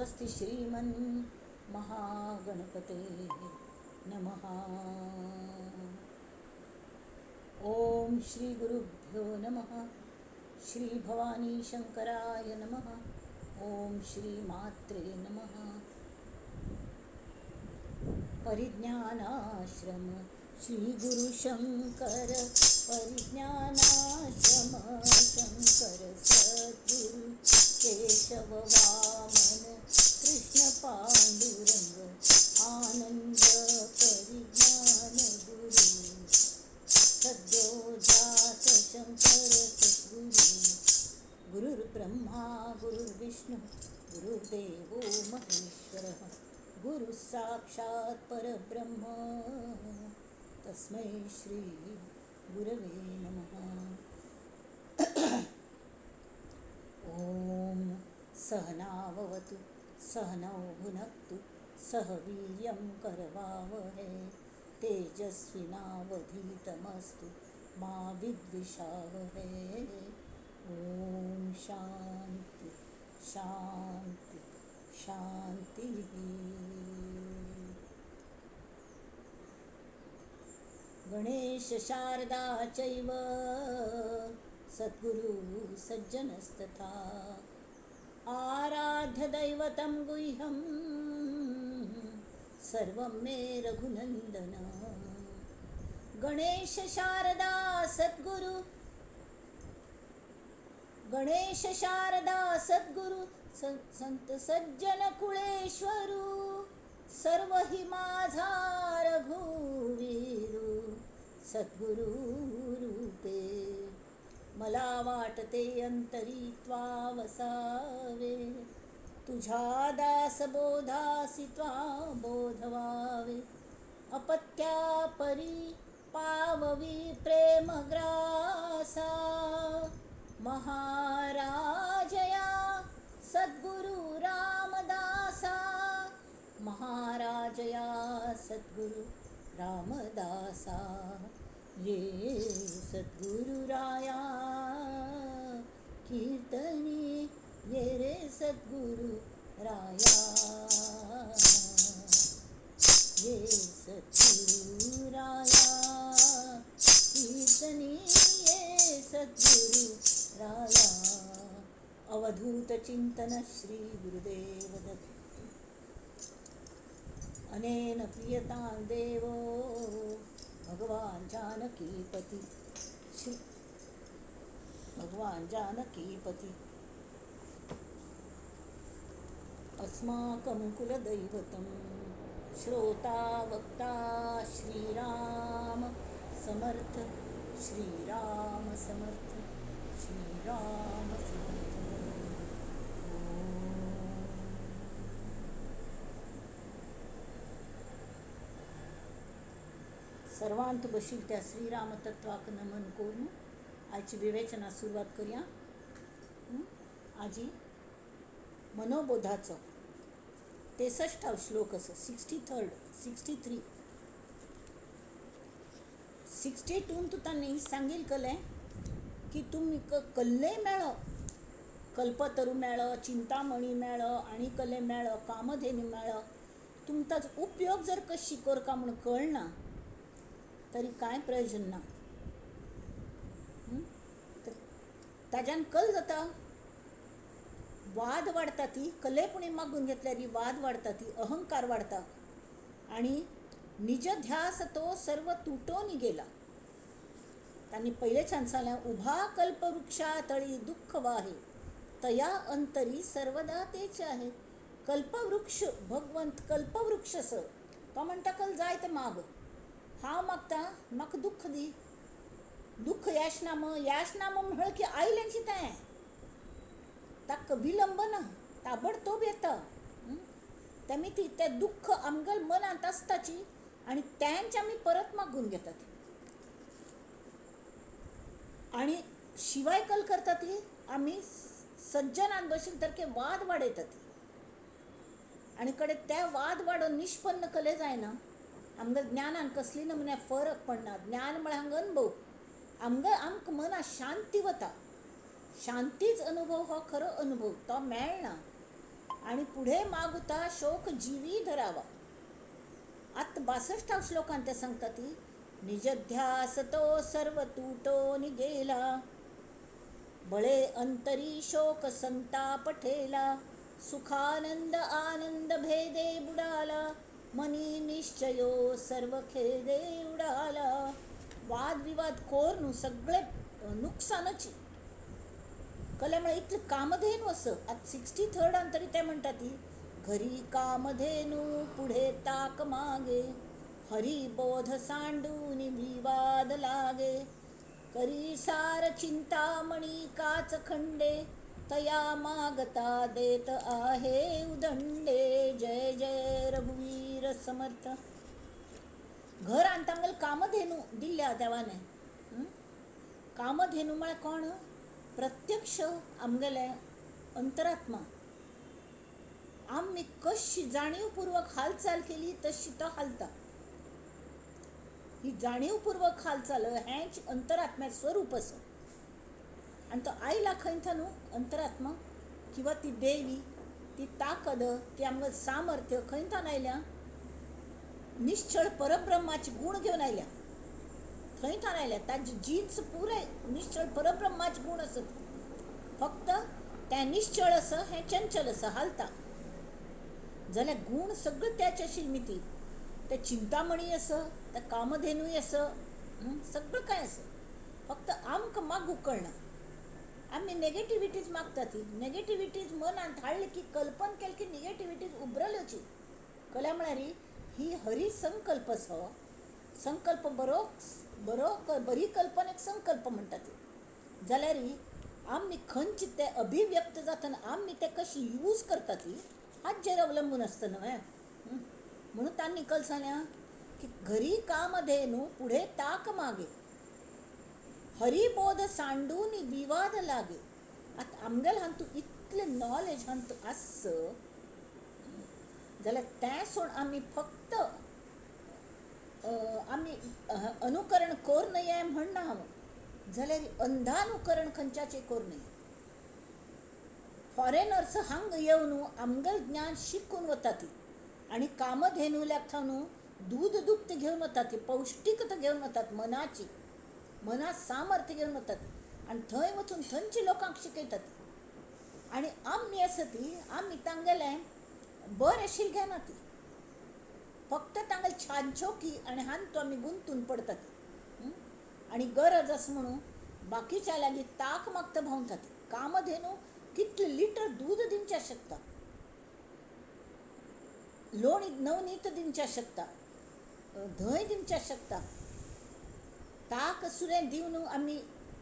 स्वस्ति श्रीमन् महागणपते नमः. ओम श्री गुरुभ्यो नमः. श्री भवानी शंकराय नमः. ओम श्री मात्रे नमः. परिज्ञानाश्रम श्री गुरु शंकर, परिज्ञानाश्रम शंकर सद्गुरु केशव वामन कृष्ण पांडुरंग आनंद परिज्ञान गुरु सद्यो जात शंकर सद्गुरु. गुरुर्ब्रह्मा गुरुर्विष्णु गुरुर्देवो महेश्वरः, गुरु साक्षात् परब्रह्म तस्मै श्री गुरवे नमः. ओम सहनाववतु सहनौ भुनक्तु सह वीर्यं करवावहै, तेजस्विनावधीतमस्तु मा विद्विषावहै. ओम शांती शांती शांती. गणेश शारदा चैव सद्गुरु सज्जनस्तथा, आराध्य दैवतं गुह्यं सर्वं मे रघुनंदन. गणेश शारदा सद्गुरु, गणेश शारदा सद्गुरु संत सज्जन कुळेश्वरू, सर्व हि माझा रघुवीरू सद्गुरु रूपे. मला वाटते अंतरी त्वा वसावे, तुझ्या दासबोधासी त्वा बोधवावे. अपत्या परी पाववी प्रेमग्रासा, महाराजया सद्गुरु रामदासा, महाराजया सद्गुरु रामदासा. ये सद्गुरुराया कीर्तनी, ये रे सद्गुरु राया, ये सद्गुरुराया कीर्तनी, ये सद्गुरु राया. अवधूत चिंतन श्री गुरुदेव दत्त. अनेन प्रियतां देवो भगवान जानकीपती, श्री भगवान जानकीपती. अस्माकं कुलदैवतं श्रोता वक्ता श्रीराम समर्थ, श्रीराम समर्थ, श्रीराम समर्थ. सर्वांत बशील त्या श्रीराम तत्वाक नमन करून आजची विवेचना सुरवात करूया. आजी मनोबोधाचो 63 श्लोक असो, 63 63 62 तूं तांणी सांगील कलें की तुमी कल्लेय मेळो, कल्पतरू मेळो, चिंतामणी मेळो, आनी कले मेळो, कामधेनू मेळो, तुमकां ताजो उपयोग जर कशी करका म्हूण कळना तरी कांय प्रयोजन ना. ताज्यान कल जाता, वाद वाडटा, ती कलेपणी मागून घेतल्यार वाद वाडटा, ती अहंकार वाडटा आनी निज ध्यास तो सर्व तुटोनी गेला. तांणी पयलेच्यान सांगलें, उभा कल्पवृक्षा तळी दुःख वाहे, तया अंतरी सर्वदा तेच आहे. कल्पवृक्ष भगवंत कल्पवृक्ष स तो म्हणटा कल जाय ते माग, हांव मागता म्हाका दुःख दी, दुःख याश नाम, याश नाम म्हळ्यार की आयलेंशी तें, ताका विलंब ना, ताबडतोब येता. तेमी ती तें दुःख आमगेल्या मनांत आसताची आनी तेंच आमी परत मागून घेतात. आनी शिवाय कल करता ती आमी सज्जनान बशीन सारके वाद वाडयतात आनी कडेन ते वाद वाडोवन निष्पन्न कले जायना. आमगे ज्ञानान कसली नमुन्या फरक पडना. ज्ञान म्हळ्यार हांगा अनुभव, आमगे आमकां मनाक शांती वता, शांतीच अनुभव हो खरो अनुभव, तो मेळना. आणि पुढे मागुता शोक जीवी धरावा. आत 62 श्लोकांत ते सांगता ती निजध्यास तो सर्व तुटोन गेला, बळे अंतरी शोक संताप ठेला, सुखानंद आनंद भेदे बुडाला, मनी निश्चयो सर्व खेदे उडाला. वादविवाद कोर न्हू सगळे नुकसानच कल्यामुळे इतलें कामधेनू असं. आतां 63 तरी ते म्हणटा ती घरी कामधेनू पुढे ताक मागे, हरिबोध सांडून विवाद लागे, करी सार चिंतामणी काच खंडे, तया मागता देत आहे उदंडे. जय जय रघुवीर समर्थ. घर आणतांगल कामधेनू दिल्ल्या देवाने. कामधेनू म्हळ्यार कोण? प्रत्यक्ष आमगेले अंतरात्मा. आमी कशी जाणीवपूर्वक हालचाल केली तशी तो हालता. ही जाणीवपूर्वक हालचाल हेंच अंतरात्म्याचें स्वरूप आसा. आनी तो आयला खंय न्हू अंतरात्मा किंवा ती देवी, ती ताकद, ती आमगेलें सामर्थ्य खंय थावन आयल्या? निश्चळ परब्रह्माचे गूण घेवन आयल्या, थंय थावन आयल्या. ताजी जीन्स पुराय निश्चळ परब्रह्माचे गूण आसत. फक्त तें निश्चळ आसा, हें चंचल आसा, हालता. जाल्यार गूण सगळे त्याचे आशिल्ले मिती. ते चिंतामणी आसा, ते कामधेनूय आसा, सगळें कांय आसा. फक्त आमकां मागूंक कळना. आमी नेगेटिविटीज मागता. ती नेगेटिविटीज मनांत हाडली की कल्पन केली की नेगेटिविटीज उबरल्योची. कल्या म्हळ्यार ही हरी संकल्प आसा. संकल्प बरो बरो बरी कल्पना एक संकल्प म्हणटा ती. जाल्यार आमी खंयचे ते अभिव्यक्त जातना आमी ते कशी यूज करता ती हाचेर अवलंबून आसता न्हय. म्हणून तांणी कल सांगल्या की घरी कामधेनू पुढे ताक मागे, हरिबोध सांडून विवाद लागे. आतां आमगेले हातूंत इतलें नॉलेज हातूंत आस जाल्यार तें सोड आमी फक्त आमी अनुकरण करूं नये म्हणना हांव, जाल्यार अंधानुकरण खंयच्याचें करूं नये. फॉरेनर्स हांगा येवन आमगेलें ज्ञान शिकून वता ती आनी कामधेनूल्याक न्हू दूद दुप्त घेवन वतात, ती पौश्टीकता घेवन वतात, मनाची मनात सामर्थ्य घेवन वतात आनी थंय वचून थंयच्या लोकांक शिकयतात. आनी आमी आसा ती आमी तांगेलें बरें आशिल्लें घेना ती, फक्त तांगेले छानछोकी आनी हातूंत आमी गुंतून पडतात. आनी गरज आसा म्हणून बाकीच्या लागीं ताक मागता भोंवतात. कामधेनू कितले लिटर दूद दिवचें शकता, लोणी नवनीत दिवचें शकता, धंय दिवचें शकता, ताक सुरें दिवन आमी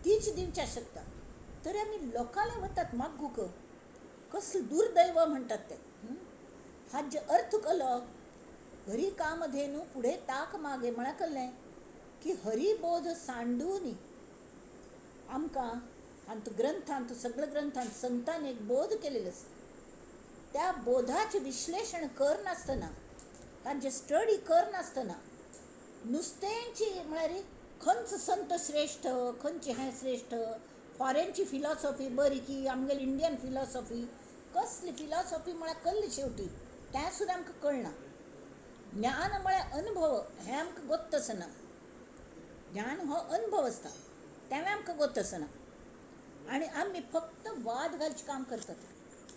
तीच दिवचें शकता. तरी आमी लोकांले वतात मागूंक. कसलें दुर्दैव म्हणटात ते. हाजे अर्थ कलो घरी कामधेनू पुढे ताक मागे म्हळ्यार कळ्ळें की हरिबोध सांडून आमकां हातूंत ग्रंथांत सगळ्या ग्रंथांत संतान एक बोध केलेलो आसा. त्या बोधाचें विश्लेशण करनासतना, तांचे स्टडी करनासतना नुस्त्यांची म्हळ्यार खंयचो संत श्रेश्ठ, खंयचें हें श्रेश्ठ, फॉरेनची फिलॉसॉफी बरी की आमगेली इंडियन फिलॉसॉफी, कसली फिलॉसॉफी म्हळ्यार कल्ली शेवटी तें सुद्दां आमकां कळना. ज्ञान म्हळ्यार अनुभव हें आमकां गोत्त आसना. ज्ञान हो अनुभव आसता, तेंवूय आमकां गोत्त आसना. आनी आमी फक्त वाद घालचें काम करतात.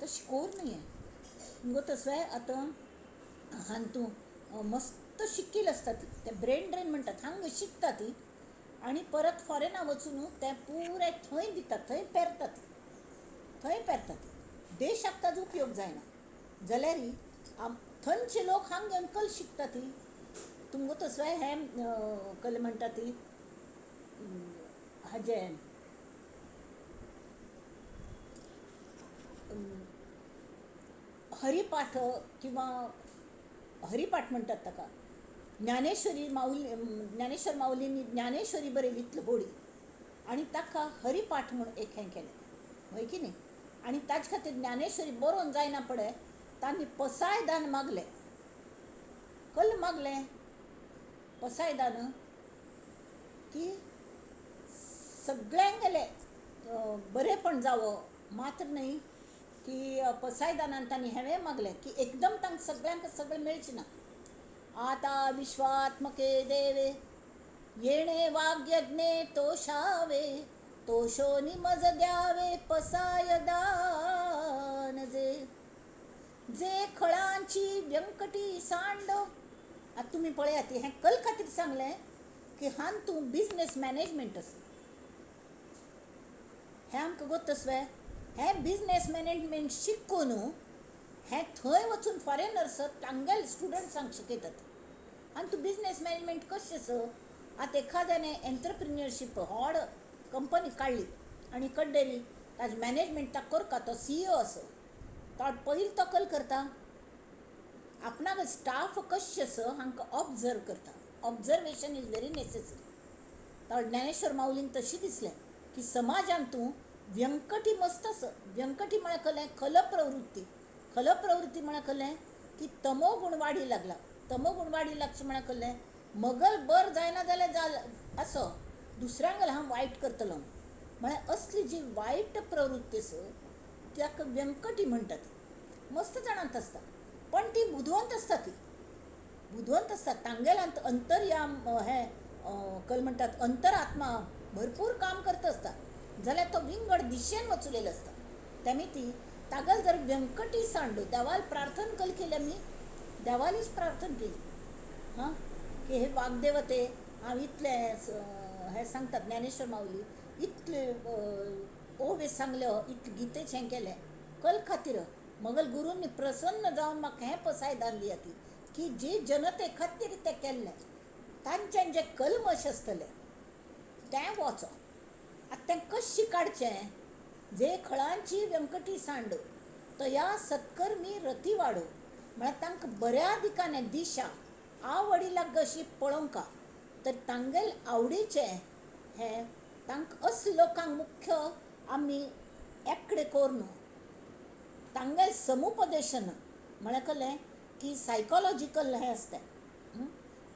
तशें करूं नये. गोत तसलें आतां हातूंत मस्त शिकिल्लें आसता ती, ते ब्रेन ड्रेन म्हणटात. हांगा शिकता ती आनी परत फॉरेना वचून ते पुराय थंय दितात, थंय पेरतात, थंय पेरतात. देशाक ताजो उपयोग जायना. जाल्यार थंयचे लोक हांगा येवन कल शिकता ती. तुमकां तसलें हें कल म्हणटा ती हाजें हरिपाठ किंवा हरिपाठ म्हणटात ताका. ज्ञानेश्वरी माऊली, ज्ञानेश्वर माऊलींनी ज्ञानेश्वरी बरयली इतली होडी आनी ताका हरिपाठ म्हूण एक हें केलें, हय की न्ही. आनी ताजे खातीर ज्ञानेश्वरी बरोवन जायना पडे तांणी पसायदान मागलें. कल मागलें पसायदान की सगळ्यांगेलें बरेंपण जावं मात्र न्हय की पसायदानान तांणी हेंवें मागलें की एकदम तांकां सगळ्यांक सगळें मेळचें ना. आता विश्वात्मके देवे येणे वाग्यज्ञे तोषावे तोषोनी मज द्यावे पसायदान जे जे खळांची व्यंकटी सांड. आतां तुमी पळयात, हें कल खातीर सांगलें की हान तूं बिजनेस मॅनेजमेंट आसा. हें आमकां गोत आसवे, हें बिजनेस मॅनेजमेंट शिकून हें थंय वचून फॉरेनर्स तांगेले स्टुडंट्सांक शिकयतात. आनी तूं बिजनेस मॅनेजमेंट कशें आसा, आतां एखाद्याने एंटरप्रिन्युअरशीप व्हड कंपनी काडली आनी कड्डेली ताजें मॅनेजमेंट ताका करता, तो सीईओ आसा, तो पयलीं तो कल करता, आपणाक स्टाफ कशें आसा हांकां ऑब्जर्व करता. Observation is very necessary. तो ज्ञानेश्वर माऊलींक तशी दिसलें की समाजान तूं व्यंकटी मस्त आसा. व्यंकटी म्हळ्यार कलें खल प्रवृत्ती. खल प्रवृत्ती म्हळ्यार कलें की तमो गुण वाडी लागला. तमो गुण वाडी लागचे म्हळ्यार कलें मगल बर जायना जाल्यार जाल असो दुसऱ्यांक हांव वायट करतलो म्हळ्यार असली जी वायट प्रवृत्ती आसा ताका व्यंकटी म्हणटात. मस्त जाणांत आसता पण ती बुदवंत आसता, ती बुदवंत आसता. तांगेल्यांत अंतर्याम हें कल म्हणटात अंतरात्मा भरपूर काम करता आसता, जाल्यार तो विंगड दिशेन वचलेलो आसता. तेमी ती तागल जर व्यंकटी सांडू देवाल प्रार्थना कल केली, आमी देवालीच प्रार्थना केली हां की हे वाग्देवते हांव इतलें हें सांगतात ज्ञानेश्वर माऊली इतले ओवे सांगल्यो, इतले गीतेचें हें केलें कल खातीर मगल गुरूंनी प्रसन्न जावन म्हाका हें पसायदान दिया ती की जी जनते खातीर तें केल्लें तांचें जें कल्मश आसतलें तें वचो. आतां तें कशें काडचें, जे खळांची व्यंकटी सांड तया सत्कर्मी रती वाडो म्हळ्यार तांकां बऱ्या दिकाने दिशा आवडी लागशी पळोवंका तर तांगेल आवडीचें हें तांकां असले लोकांक मुख्य आमी एकडे करून तांगेल समुपदेशन म्हळ्यार कलें की सायकोलॉजिकल हें आसता,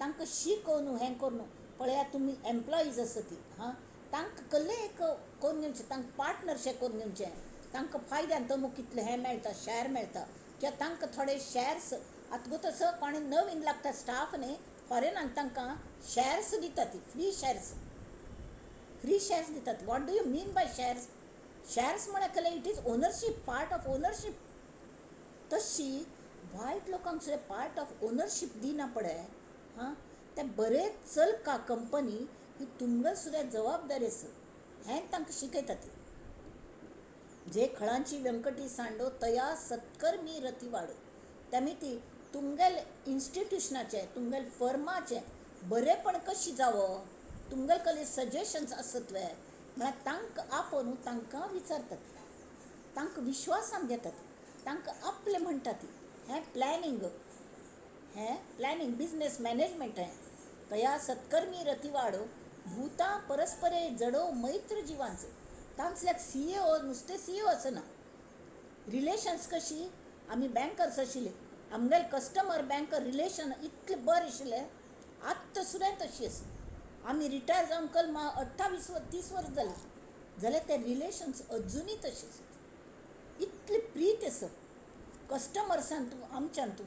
तांकां शिकोवन हें करून पळयात तुमी एम्प्लॉईज आसा ती हां तांकां कल्लें एक करून घेवचें, तांकां पार्टनरशीप करून घेवचें, तांकां फायद्यान तमूक कितलें हें मेळटा, शॅर मेळटा किंवा तांकां थोडे शॅर्स आतां गो तसो कोणें नवीन लागता स्टाफ न्ही फॉरेनाक तांकां शॅर्स दितात, ती फ्री शॅर्स, फ्री शॅर्स दितात. What do you mean by shares? Shares म्हळ्यार कलें it is ownership, part of ownership. तशी वायट लोकांक सुद्दां पार्ट ऑफ ओनरशीप दिना पडे हां तें बरें चलका कंपनी ही तुमकां सुद्दां जबाबदारी आसा हें तांकां शिकयतात. जे खळांची व्यंकटी सांडो तया सत्कर्मी रती वाडो. तेमी ती तुमगेल इन्स्टिट्युशनाचें तुमगेल फर्माचें बरेंपण कशें जावो तुमगेल कले सजेशन्स आसत वे म्हळ्यार तांकां आपोवन तांकां विचारतात, तांकां विश्वासान घेतात, तांकां आपलें म्हणटात. हें प्लॅनिंग, हें प्लॅनिंग बिजनेस मॅनेजमेंट हें. तया सत्कर्मी रती वाडो भूतां परस्परे जडो मैत्र जिवांचे. तांचल्याक सीईओ नुस्तें सीईओ आसना. रिलेशन्स कशी आमी बँकर्स आशिल्ले, आमगेले कस्टमर बँकर रिलेशन इतलें बरें आशिल्लें आत्तां सुद्दां तशी आसा. आमी रिटायर जावन कल 28 30 वर्स जालीं जाल्यार ते रिलेशन्स अजुनूय तशें आसात. इतली प्रीत आसा कस्टमर्सान तूं आमच्यान तूं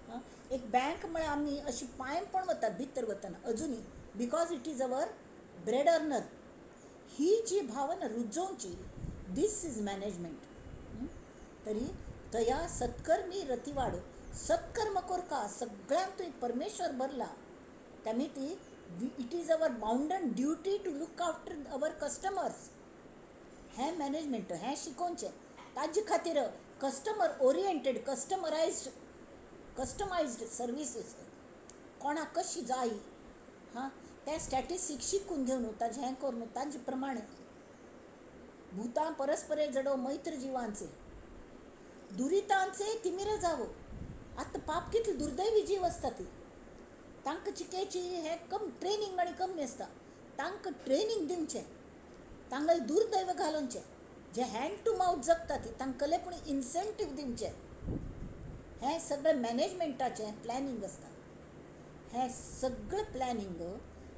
हां. एक बँक म्हळ्यार आमी अशी पांय पण वतात भितर वतना अजुनूय, because it is our bread earner. ही जी भावना रुजोवची, this is management. तरी तया सत्कर्मी रती वाडो. सत्कर्म करका सगळ्यांक तुवें परमेश्वर भरला तेमी ती it is our bounden duty to look after our customers. हें मॅनेजमेंट हें शिकोवचें. ताजे खातीर customer oriented, customerised, customised services कोणाक कशी जाय हां तें स्टॅटिस्टिक्स शिकून घेवन ताजें हें करून ताजे प्रमाणे. भूतां परस्परे जडो मैत्र जिवांचे दुरितांचे तिमिर जावो. आतां पाप कितले दुर्दैवी जीव आसता ती तांकां चिकेची हें कम ट्रेनींग आनी कमी आसता. तांकां ट्रेनींग दिवचें, तांगेलें दुर्दैव घालोवचें, जे हँड टू मावथ जगता ती तांकां पूण इन्सेंटीव दिवचें. हें सगळें मॅनेजमेंटाचें प्लॅनिंग आसता. हें सगळें प्लॅनिंग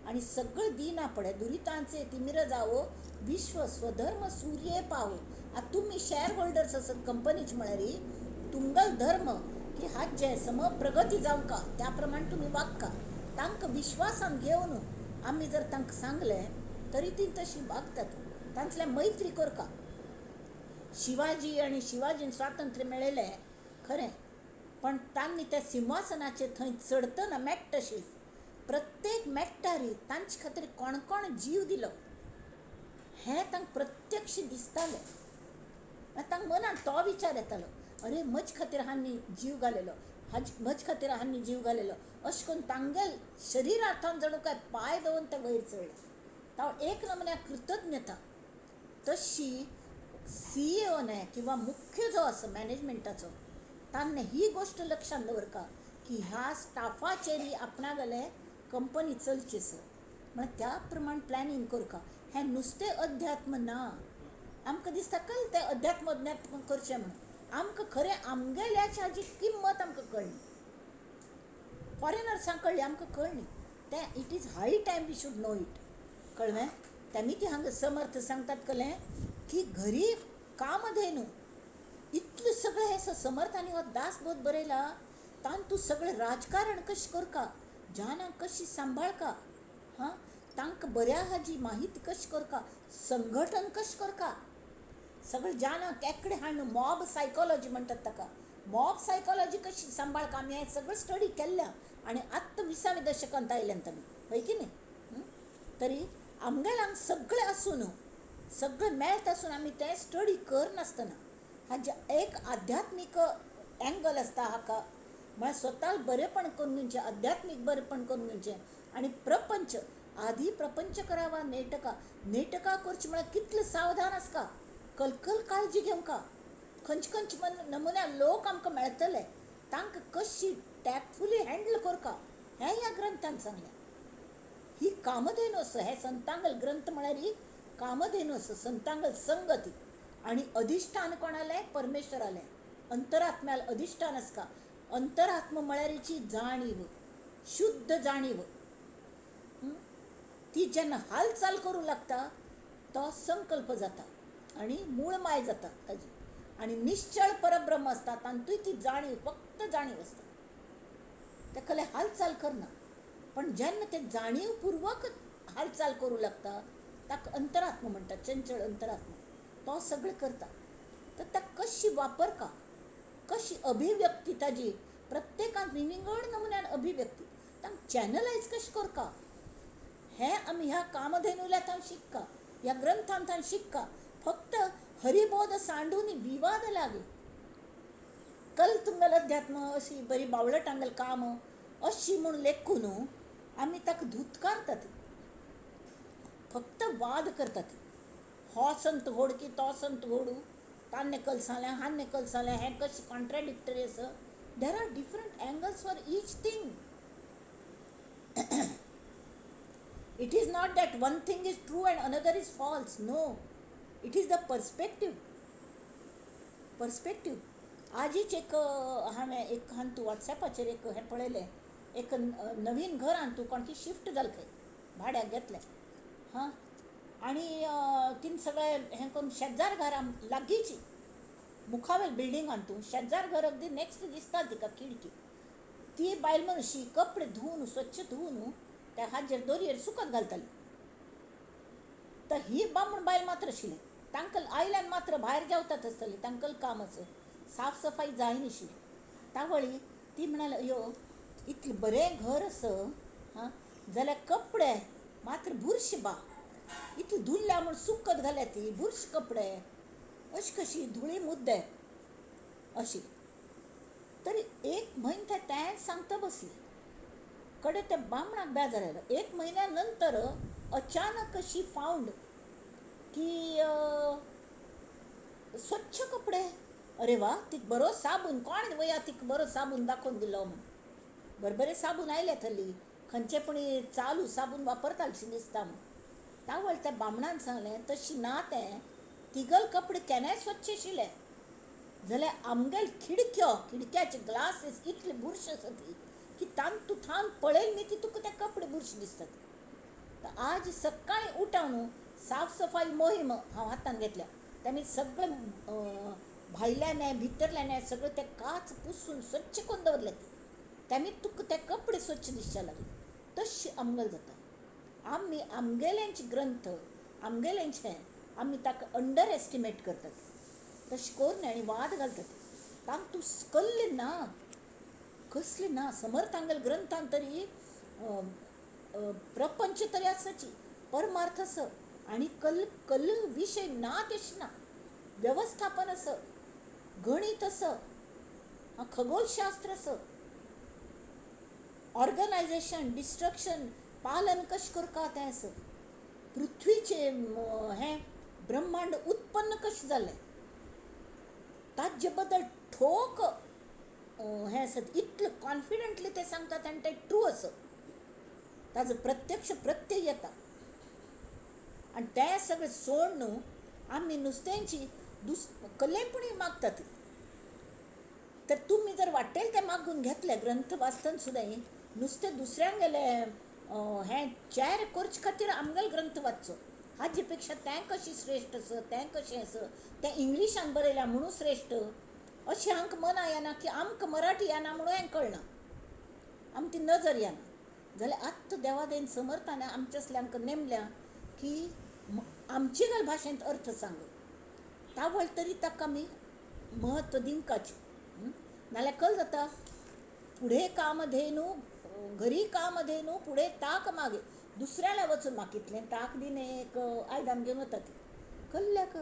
आनी सगळें दिना पडे दुरितांचे तिमिर जावो विश्व स्वधर्म सूर्ये पावो. आतां तुमी शॅर होल्डर्स आसत कंपनीचे म्हळ्यार तुमगेलो धर्म की हाचे सम प्रगती जावंका त्या प्रमाणे तुमी वागका. तांकां विश्वासान घेवन आमी जर तांकां सांगलें तरी ती तशी वागतात. तांतल्या मैत्री करका. शिवाजी आनी शिवाजीन स्वातंत्र्य मेळयलें खरें, पण तांणी त्या सिंहासनाचेर थंय चडतना मेट्टशी प्रत्येक मेट्टारी तांचे खातीर कोण कोण जीव दिलो हें तांकां प्रत्यक्ष दिसतालें. तांकां मनान तो विचार येतालो, अरे म्हजे खातीर हांणी जीव घालेलो, म्हजे खातीर हांणी जीव घालेलो, अशें करून तांगेल शरिरार्थान जणू काय पांय दवरून ते वयर चडले. तो एक नमुन्या कृतज्ञता. तशी सीईओ न्हय किंवा मुख्य जो आसा मॅनेजमेंटाचो तांणे ही गोश्ट लक्षांत दवरका की ह्या स्टाफाचेर आपणागेले कंपनी चलची सर, म्हळ्यार त्या प्रमाण प्लॅनिंग करका. हें नुस्तें अध्यात्म ना. आमकां दिसता कल तें अध्यात्म अध्यात्म करचें म्हणून, आमकां खरें आमगेल्याची हाजी किंमत आमकां कळ्ळी, फॉरेनर्सांक कळ्ळी, आमकां कळ्ळी. तें it is high time we should know it. कळ्ळें? तेमी ती हांगा समर्थ सांगतात कळ्ळें की घरी कामधेनू इतलें सगळें हें समर्थांनी हो दासबोध बरयला. तातूंत सगळें राजकारण कशें करका, जानांक कशी सांबाळका, हां तांकां बऱ्या हाजी माहिती कशी करका, संघटन कशें करका, सगळें जानांक एकडे हाडून मॉब सायकोलॉजी म्हणटात ताका, मॉब सायकोलॉजी कशी सांबाळका. आमी हें सगळें स्टडी केल्ल्या आनी आत्तां 20व्या दशकांत आयल्यात आमी, हय की न्ही? तरी आमगेल्यांक सगळें आसून सगळें मेळत आसून आमी तें स्टडी करनासतना हाजे एक आध्यात्मीक एंगल आसता हाका, म्हळ्यार स्वताक बरेंपण करून घेवचें, आध्यात्मीक बरेंपण करून घेवचें आनी प्रपंच आदी प्रपंच करावा नेटका. नेटका करचें म्हळ्यार कितलें सावधान आसका, कलकल काळजी घेवंका, खंयचे खंयचे नमुन्या लोक आमकां मेळटले तांकां कशी टॅक्टफुली हँडल करका हें ह्या ग्रंथान सांगलें. ही कामधेनू आसा. हे संतांगल ग्रंथ म्हळ्यार ही कामधेनू आसा, संतांगल संगती. आनी अधिश्ठान कोणालें? परमेश्वरालें. अंतरात्म्याल अधिश्ठान आसता. अंतरात्म म्हळ्यारीची जाणीव, शुद्ध जाणीव, ती जेन्ना हालचाल करूं लागता तो संकल्प जाता आनी मूळ माय जाता ताजी, आनी निश्चळ परब्रह्म आसता तातूंत ती जाणीव, फक्त जाणीव आसता, ताका हालचाल करना. पण जेन्ना ते जाणीवपूर्वक हालचाल करूं लागता ताका अंतरात्म म्हणटात, चंचळ अंतरात्म. तो सगळें करता. तर ताका कशी वापरका, कशी अभिव्यक्ती ताजी, प्रत्येकान विंगड नमुन्यान अभिव्यक्ती, तांकां चॅनलायज कशें करका हें आमी ह्या कामधेनुल्यांत शिक्का, ह्या ग्रंथांत शिक्का. फक्त हरिबोध सांडून विवाद लागे कल तुमगेल अध्यात्म अशी बरी बावळट आंगल काम अशी म्हूण लेखून आमी ताका धुतकारतात, फक्त वाद करतात. हो संत व्हड की तो संत व्हडू, तान्ने कल सांगलें हान्ने कल सांगलें, हें कशें कॉन्ट्राडिक्टरी आसा. There are different angles for each thing. It is not that one thing is true and another is false. No, it is the perspective. Perspective. आजीच एक हांवें एक हांतू वॉट्सॅपाचेर एक हें पळयलें, एक नवीन घर हांतू कोणकी शिफ्ट जालें खंय भाड्याक घेतलें, हां, आनी तीन सगळें हें करून शेजार घरां लागींची मुखावेल बिल्डींग हांतू शेजार घर अगदी नेक्स्ट दिसता तिका खिडकी. ती बायल मनुशी कपडे धुवन स्वच्छ धुवन त्या हाजेर दोरयेर सुकत घालताली. तर ही बामण बायल मात्र आशिल्ली, तांकां आयल्यान मात्र भायर जेवतात आसतली, तांकां काम आसा, साफ सफाई जायनाशिल्ली. तावळी ती म्हणाली, अयो इतलें बरें घर आसा हां, जाल्यार कपडे मात्र बुरशे बा, इतले धुल्ल्या म्हूण सुकत घाल्या ती बुरशे कपडे, अशी कशी धुळी मुद्दे अशी. तरी एक म्हयनो तें सांगता बसली. कडे त्या बामणाक बेजार आयलो. एक म्हयन्या नंतर अचानक शी फावंड की स्वच्छ कपडे, अरे वा, तिका बरो साबून कोण वया तिका बरो साबून दाखोवन दिलो म्हूण. बरे बरे साबून आयले थल्ली, खंयचे पण चालू साबून वापरतालशी दिसता म्हूण. तावळ त्या बामणान सांगलें, तशी ना तें, तिगल कपडे केन्नाय स्वच्छ आशिल्ले, जाल्यार आमगेल खिडक्यो, खिडक्याचे ग्लासीस इतले बुरशे आसा ती की तांतू थावन पळयल न्ही ती तुका ते कपडे बुरशे दिसतात. तर आज सकाळी उठावन साफ सफाई मोहीम हांव हातान घेतल्या. तेमी सगळें भायल्यान भितरल्यान सगळें ते काच पुसून स्वच्छ करून दवरले. तेमी तुका ते कपडे स्वच्छ दिसचे लागले. तशें आमगेलें जाता. आमी आमगेल्यांचे ग्रंथ आमगेल्यांचे आमी ताका अंडर एस्टिमेट करतात. तशें करून आनी वाद घालतात. तांकां तूं कल्ले ना, कसले ना. समर्थांगेल्या ग्रंथान तरी प्रपंच तरी आसाची, परमार्थ आसा आनी कल कल विशय ना तेश ना, वेवस्थापन आसा, गणीत आसा, खगोलशास्त्र आसा, ऑर्गनायजेशन, डिस्ट्रक्शन, पालन कशें करता तें आसा, पृथ्वीचे हें ब्रह्मांड उत्पन्न कशें जालें ताजे बद्दल ठोक हें आसा. इतलें कॉन्फिडंटली ते सांगतात आनी तें ट्रू आसा. ताजो प्रत्यक्ष प्रत्यय येता. आनी तें सगळें सोड न्हू आमी नुस्त्यांची कलेपणी मागतात. तर तुमी जर वाटेल तें मागून घेतले ग्रंथ वाचतना सुद्दां नुस्तें दुसऱ्यांक गेलें हें चॅर करचे खातीर आमगेलो ग्रंथ वाचचो. हाजे पेक्षा तें कशें श्रेश्ठ आसा, तें कशें आसा, तें इंग्लिशान बरयलां म्हणून श्रेश्ठ अशें आमकां मना येना की आमकां मराठी येना म्हणून हें कळना, आमची नजर येना. जाल्यार आत्तां देवादयेन समर्थान आमच्या असल्यांक नेमल्या की आमचे गल भाशेंत अर्थ सांग तावळ तरी ताका आमी म्हत्व दिवपाचें. नाल्यार कल जाता पुढे कामधेनू घरी कामधेनू पुढे ताक मागे. दुसऱ्याला वचून मागितलें ताक दिन एक आयदन घेवन वता ती कल्ल्याक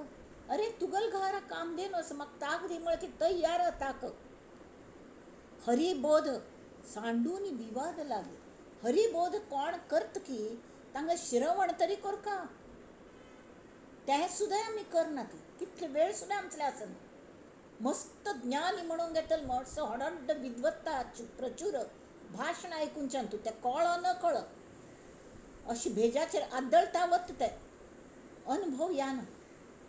अरे तुगल घरा कामधेनू असो म्हाका ताक दी म्हळ्यार की तयार ताक. हरिबोध सांडून विवाद लागे. हरिबोध कोण करत की तांकां शिरवण तरी करका, तें सुद्दां आमी करना. ती कितले वेळ सुद्दां आमचें आसना. मस्त ज्ञानी म्हणून घेतल मोटसो हडड्ड विद्वत्ता प्रचूर भाशण आयकुच्यान तूं तें कळो न कळो अशी भेजाचेर आदळता वता ते अनुभव येना.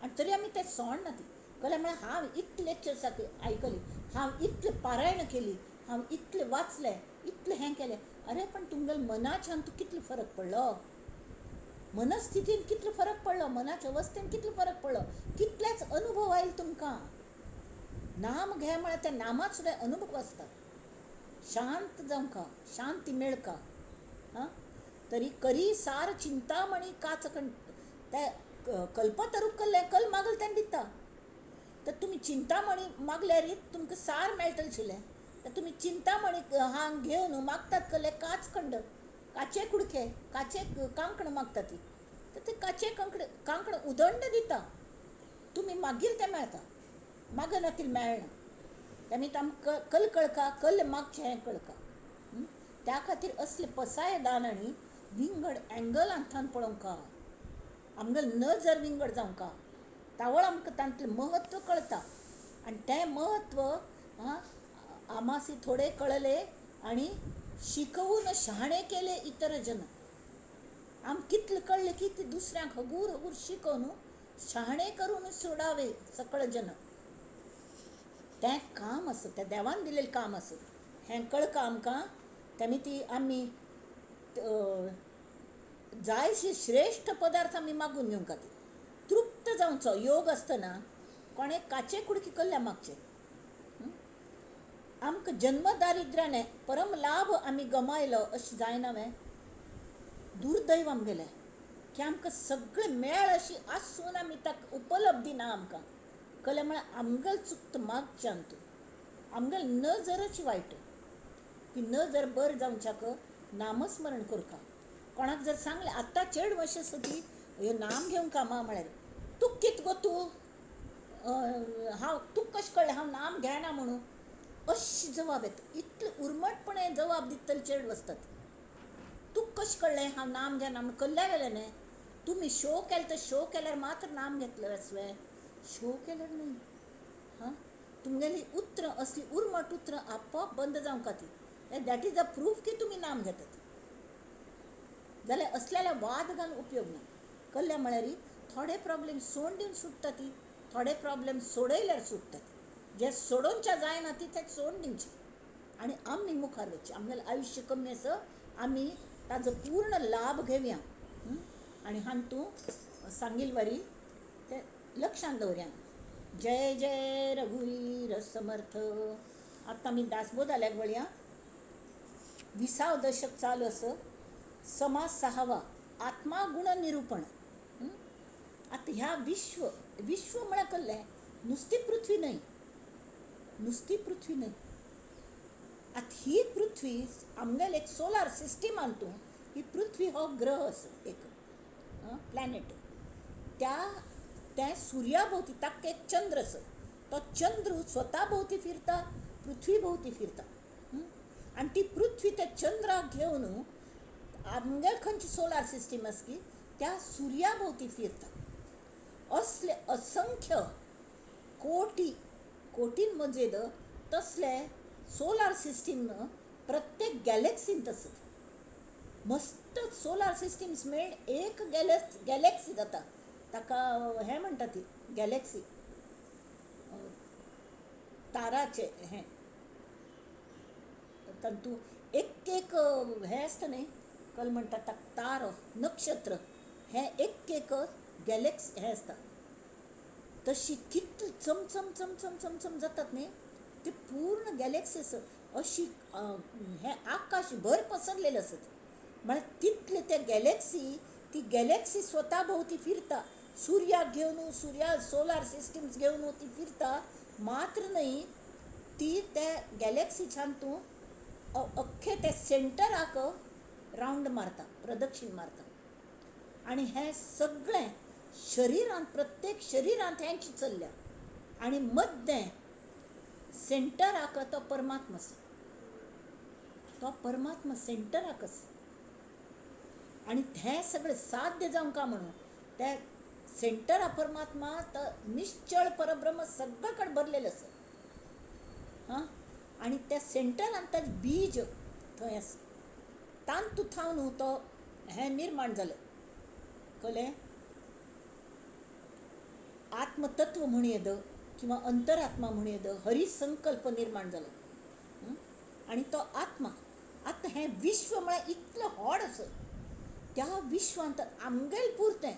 आनी तरी आमी तें सोडना ती. कळ्ळें म्हळ्यार हांव इतले लेक्चर्स आयकली, हांव इतलें पारायण केली, हांव इतलें वाचलें, इतलें हें केलें. अरे पण तुमगेल्या मनाच्यान तूं कितलो फरक पडलो, मनस्थितीन कितलो फरक पडलो, मनाच्या अवस्थेन कितलो फरक पडलो, कितलेच अनुभव आयले तुमकां. नाम घे म्हळ्यार त्या नामात सुद्दां अनुभव आसता. शांत जावंका, शांती मेळका. हां तरी करी सार चिंतामणी काच कण त्या कल्पतरू कल्ले कल मागल तेन्ना दिता. तर तुमी चिंतामणी मागल्यार तुमकां सार मेळटलें आशिल्लें. तर तुमी चिंतामणी हांग घेवन मागतात कल्ले काच खंड, काचे कुडके, काचे कांकण मागतात ती. तर ते काचे कांकण उदंड दिता. तुमी मागीर तें मेळटा, मागनातील मेळना. तेमी आमकां कल कळका, कल मागचें हें कळका. त्या खातीर असले पसाय दान आनी विंगड एंगलांतल्यान पळोवंका, आमगेली नजर विंगड जावंका, तावळ आमकां तांतलें म्हत्व कळटा. आनी तें म्हत्व आमासी थोडे कळले आनी शिकोवन शहाणे केले इतर जन. आमकां कितलें कळ्ळें की ती दुसऱ्यांक हगूर हगूर शिकोवन शहाणे करून सोडावे सकळ जन. तें काम आसा, तें देवान दिलेलें काम आसा. हें कळका आमकां. तेमी ती आमी जायशी श्रेश्ठ पदार्थ आमी मागून घेवंक खातीर तृप्त जावचो. योग आसतना कोणें काचे कुडकी कल्ल्या मागचें. आमकां जन्म दारिद्र्याने परम लाभ आमी गमायलो अशें जायना वे. दुर्दैव आमगेलें की आमकां सगळें मेळ अशी आसून आमी ताका उपलब्धी ना आमकां. कळ्ळें म्हळ्यार आमगेलें चुकता मागच्यान तूं आमगेली नजरच वायट. ती नजर बरी जावच्याक नामस्मरण करका. कोणाक जर सांगलें आतां चेडूं अशें आसा ती ह्यो नाम घेवंक मा म्हळ्यार तूं कित गो तूं हांव तुका कशें कळ्ळें हांव नाम घेना म्हणून अशी जबाब येता. इतले उर्मटपणे जबाब दितले चेडूं आसतात. तुका कशें कळ्ळें हांव नाम घेना म्हणून कल्ल्या गेलें न्हय. तुमी शो केले तर शो केल्यार मात्र नाम घेतले आसवे, शो केल्यार न्हय. हां तुमगेली उतरां असली उर्मट उतरां आपोआप बंद जावंक ती. That is a proof की तुमी नाम घेतात. जाल्यार असल्याल्या वाद घालून उपयोग ना. कल्ल्या म्हळ्यार थोडे प्रॉब्लेम सोड दिवन सुट्टा ती, थोडे प्रॉब्लेम सोडयल्यार सुट्टा ती. जे सोडोवच्या जायना ती ते सोड दिवचे आनी आमी मुखार वचचें. आमगेलें आयुश्य कमी आसा, आमी ताजो पूर्ण लाभ घेवया. आनी हांव तूं सांगील वरी तें लक्षांत दवरया. जय जय रघुवीर समर्थ. आतां आमी दासबोध वळया. 20 दशक चालू आसा. समास 6वा आत्मा गुण निरूपण. आतां ह्या विश्व विश्व म्हळ्यार कसलें? नुस्ती पृथ्वी न्हय, नुस्ती पृथ्वी न्हय. आतां ही पृथ्वी आमगेले एक सोलार सिस्टमान तूं ही पृथ्वी हो ग्रह आसा, एक प्लॅनेट. त्या त्या सुर्या भोंवती ताका एक चंद्र आसा, तो चंद्र स्वता भोंवती फिरता, पृथ्वी भोंवती फिरता. आनी ती पृथ्वी त्या चंद्राक घेवन आमगेल खंयची सोलार सिस्टीम आसा की त्या सुर्या भोंवती फिरता. असले असंख्य कोटी कोटीन मजेद तसले सोलार सिस्टीम प्रत्येक गॅलेक्सींत आसत. मस्त सोलार सिस्टीम्स मेळून एक गॅलेक्सी जाता, ताका हें म्हणटा ती गॅलेक्सी, ताराचे हें. तातूंत एक एक हें आसता न्ही, कल म्हणटा ताका तारो, नक्षत्र, हें एक एक गॅलेक्सी हें आसता. तशी कितली चमचम चमचम चमचम जातात न्ही ते पूर्ण गॅलेक्सी आसा. अशी हें आकाश भर पसरलेलें आसत. म्हळ्यार तितले ते गॅलेक्सी, ती गॅलेक्सी स्वता भोंवती फिरता, सुर्याक घेवन, सुर्या सोलार सिस्टम्स घेवन ती फिरता. मात्र न्हय ती त्या गॅलेक्सीच्यान तूं अख्खे ते सेंटराक रावंड मारता, प्रदक्षिण मारता. आनी हें सगळें शरिरांत, प्रत्येक शरिरांत हेंच चल्ल्या. आनी मद्दें सेंटराक तो परमात्मा आसा, तो परमात्मा सेंटराक आसा. आनी हें सगळें साध्य जावंक काय म्हणून त्या सेंटरा परमात्मा तो निश्चळ परब्रह्म सगळे कडेन भरलेलें आसा. हां, आनी त्या सेंटरान ताजें बीज थंय आसा, तांतू थावन तो हें निर्माण जालें. कळ्ळें? आत्मतत्व म्हण येद किंवा अंतरात्मा म्हण येद, हरिसंकल्प निर्माण जालो आनी तो आत्मा. आतां हें विश्व म्हळ्यार इतलें व्हड आसा, त्या विश्वांत आमगेल पुरतें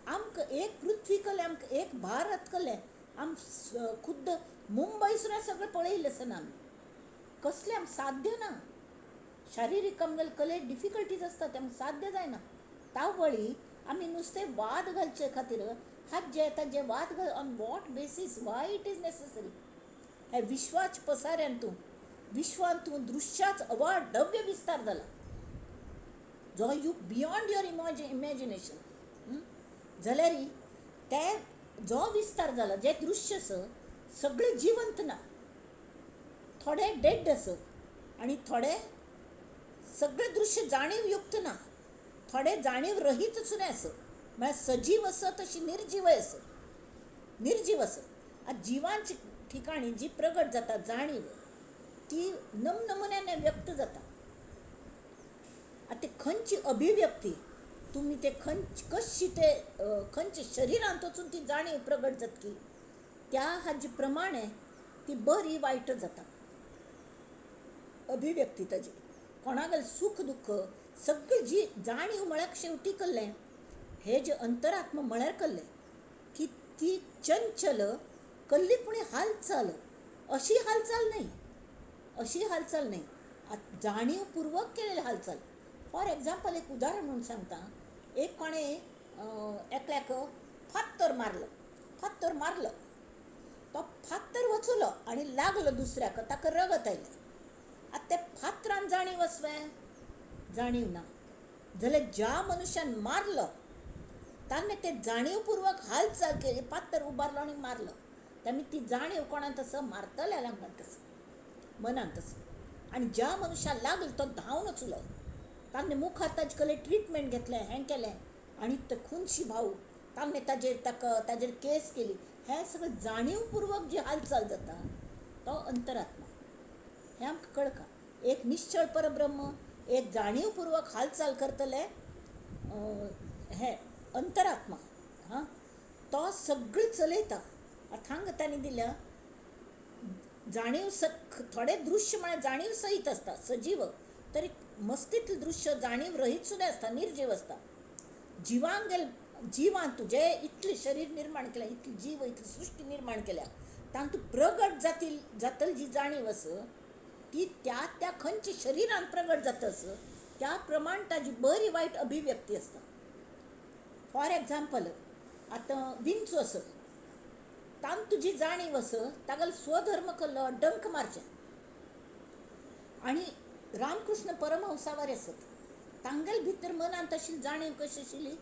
आमकां एक पृथ्वी कलें, आमकां एक भारत कलें, आम खुद्द मुंबय सुद्दां सगळें पळयलें आसना आमी, कसलें आमकां साध्य ना. शारिरीक आमगेले कले डिफिकल्टीज आसता, ते आमकां साध्य जायना. तावळी आमी नुस्तें वाद घालचे खातीर हात जे येता जे वाद घाल, on what basis, why it is necessary? हे विश्वाच पसाऱ्यान तूं विश्वान तूं दृश्याच अवाढव्य विस्तार जाला, जो you beyond your imagination. जाल्यार ते जो विस्तार जाला, जे दृश्य आसा सगळे जिवंत ना, थोडे डेड आसा आनी थोडे सगळे दृश्य जाणीवयुक्त ना, थोडे जाणीव रहीत सुद्दां आसा. म्हळ्यार सजीव आसा तशी निर्जीवय आसा, निर्जीव आसा. आतां जिवांच्या ठिकाणी जी प्रगट जाता जाणीव, ती नमनमुन्याने व्यक्त जाता. आतां खंयची अभिव्यक्ती तुमी ते खंयची कशी ते खंयच्या शरिरांत वचून ती जाणीव प्रगट जातकी त्या हाजे प्रमाणे ती बरी वायट जाता अभिव्यक्ती ताजी. कोणागेर सूख दुख्ख सगळी जी जाणीव म्हळ्यार शेवटी कल्लें हे जे अंतरात्मा म्हळ्यार कल्लें की ती चंचल कल्ली पूण हालचाल, अशी हालचाल न्हय, अशी हालचाल न्हय, जाणीवपूर्वक केलेली हालचाल. फॉर एग्जाम्पल एक उदाहरण म्हणून सांगता. एक कोणें एकल्याक फातर मारलो, फातर मारलो, तो फातर वचलो आनी लागलो दुसऱ्याक, ताका रगत आयलें. आतां त्या फातरान जाणीव आसवें? जाणीव ना. जाल्यार ज्या मनुष्यान मारलो ताणें ते जाणीवपूर्वक हालचाल केली, फातर उबारलो आनी मारलो. ताणी ती जाणीव कोणांत आसा? मारतल्या आंगांत आसा, मनांत आसा. आनी ज्या मनशाक लागलो तो धांवन वचलो, ताणें मुखार ताजे कडेन ट्रिटमेंट घेतलें, हें केलें आनी ते खुनशी भाव ताणें ताजेर ताका ताजेर केस केली. हें सगळें जाणीवपूर्वक जी हालचाल जाता तो अंतरात्मा. हें आमकां कळका. एक निश्चळ परब्रह्म, एक जाणीवपूर्वक हालचाल करतले हें अंतरात्मा. हां, तो सगळें चलयता. आतां हांगा तांणी दिल्या जाणीव थोडे दृश्य म्हळ्यार जाणीव सहीत आसता, सजीव, तरी मस्तीतलें दृश्य जाणीव रहीत सुद्दां आसता, निर्जीव आसता. जिवांगेल जिवान तुजें इतलें शरीर निर्माण केलें, इतली जीव, इतली सृश्टी निर्माण केल्या, तांतूं प्रगट जातील जातली जी जाणीव आसा ती त्या त्या खंयच्या शरिरान प्रगट जाता आसा त्या प्रमाण ताजी बरी वायट अभिव्यक्ती आसता. फॉर एग्जाम्पल, आतां विंचू आसा, तांतूं तुजी जाणीव आसा तागेलो स्वधर्म कल्लो डंक मारचें. आनी रामकृष्ण परमहंसावर आसत तांगेल भितर मनांत अशी जाणीव कशी आशिल्ली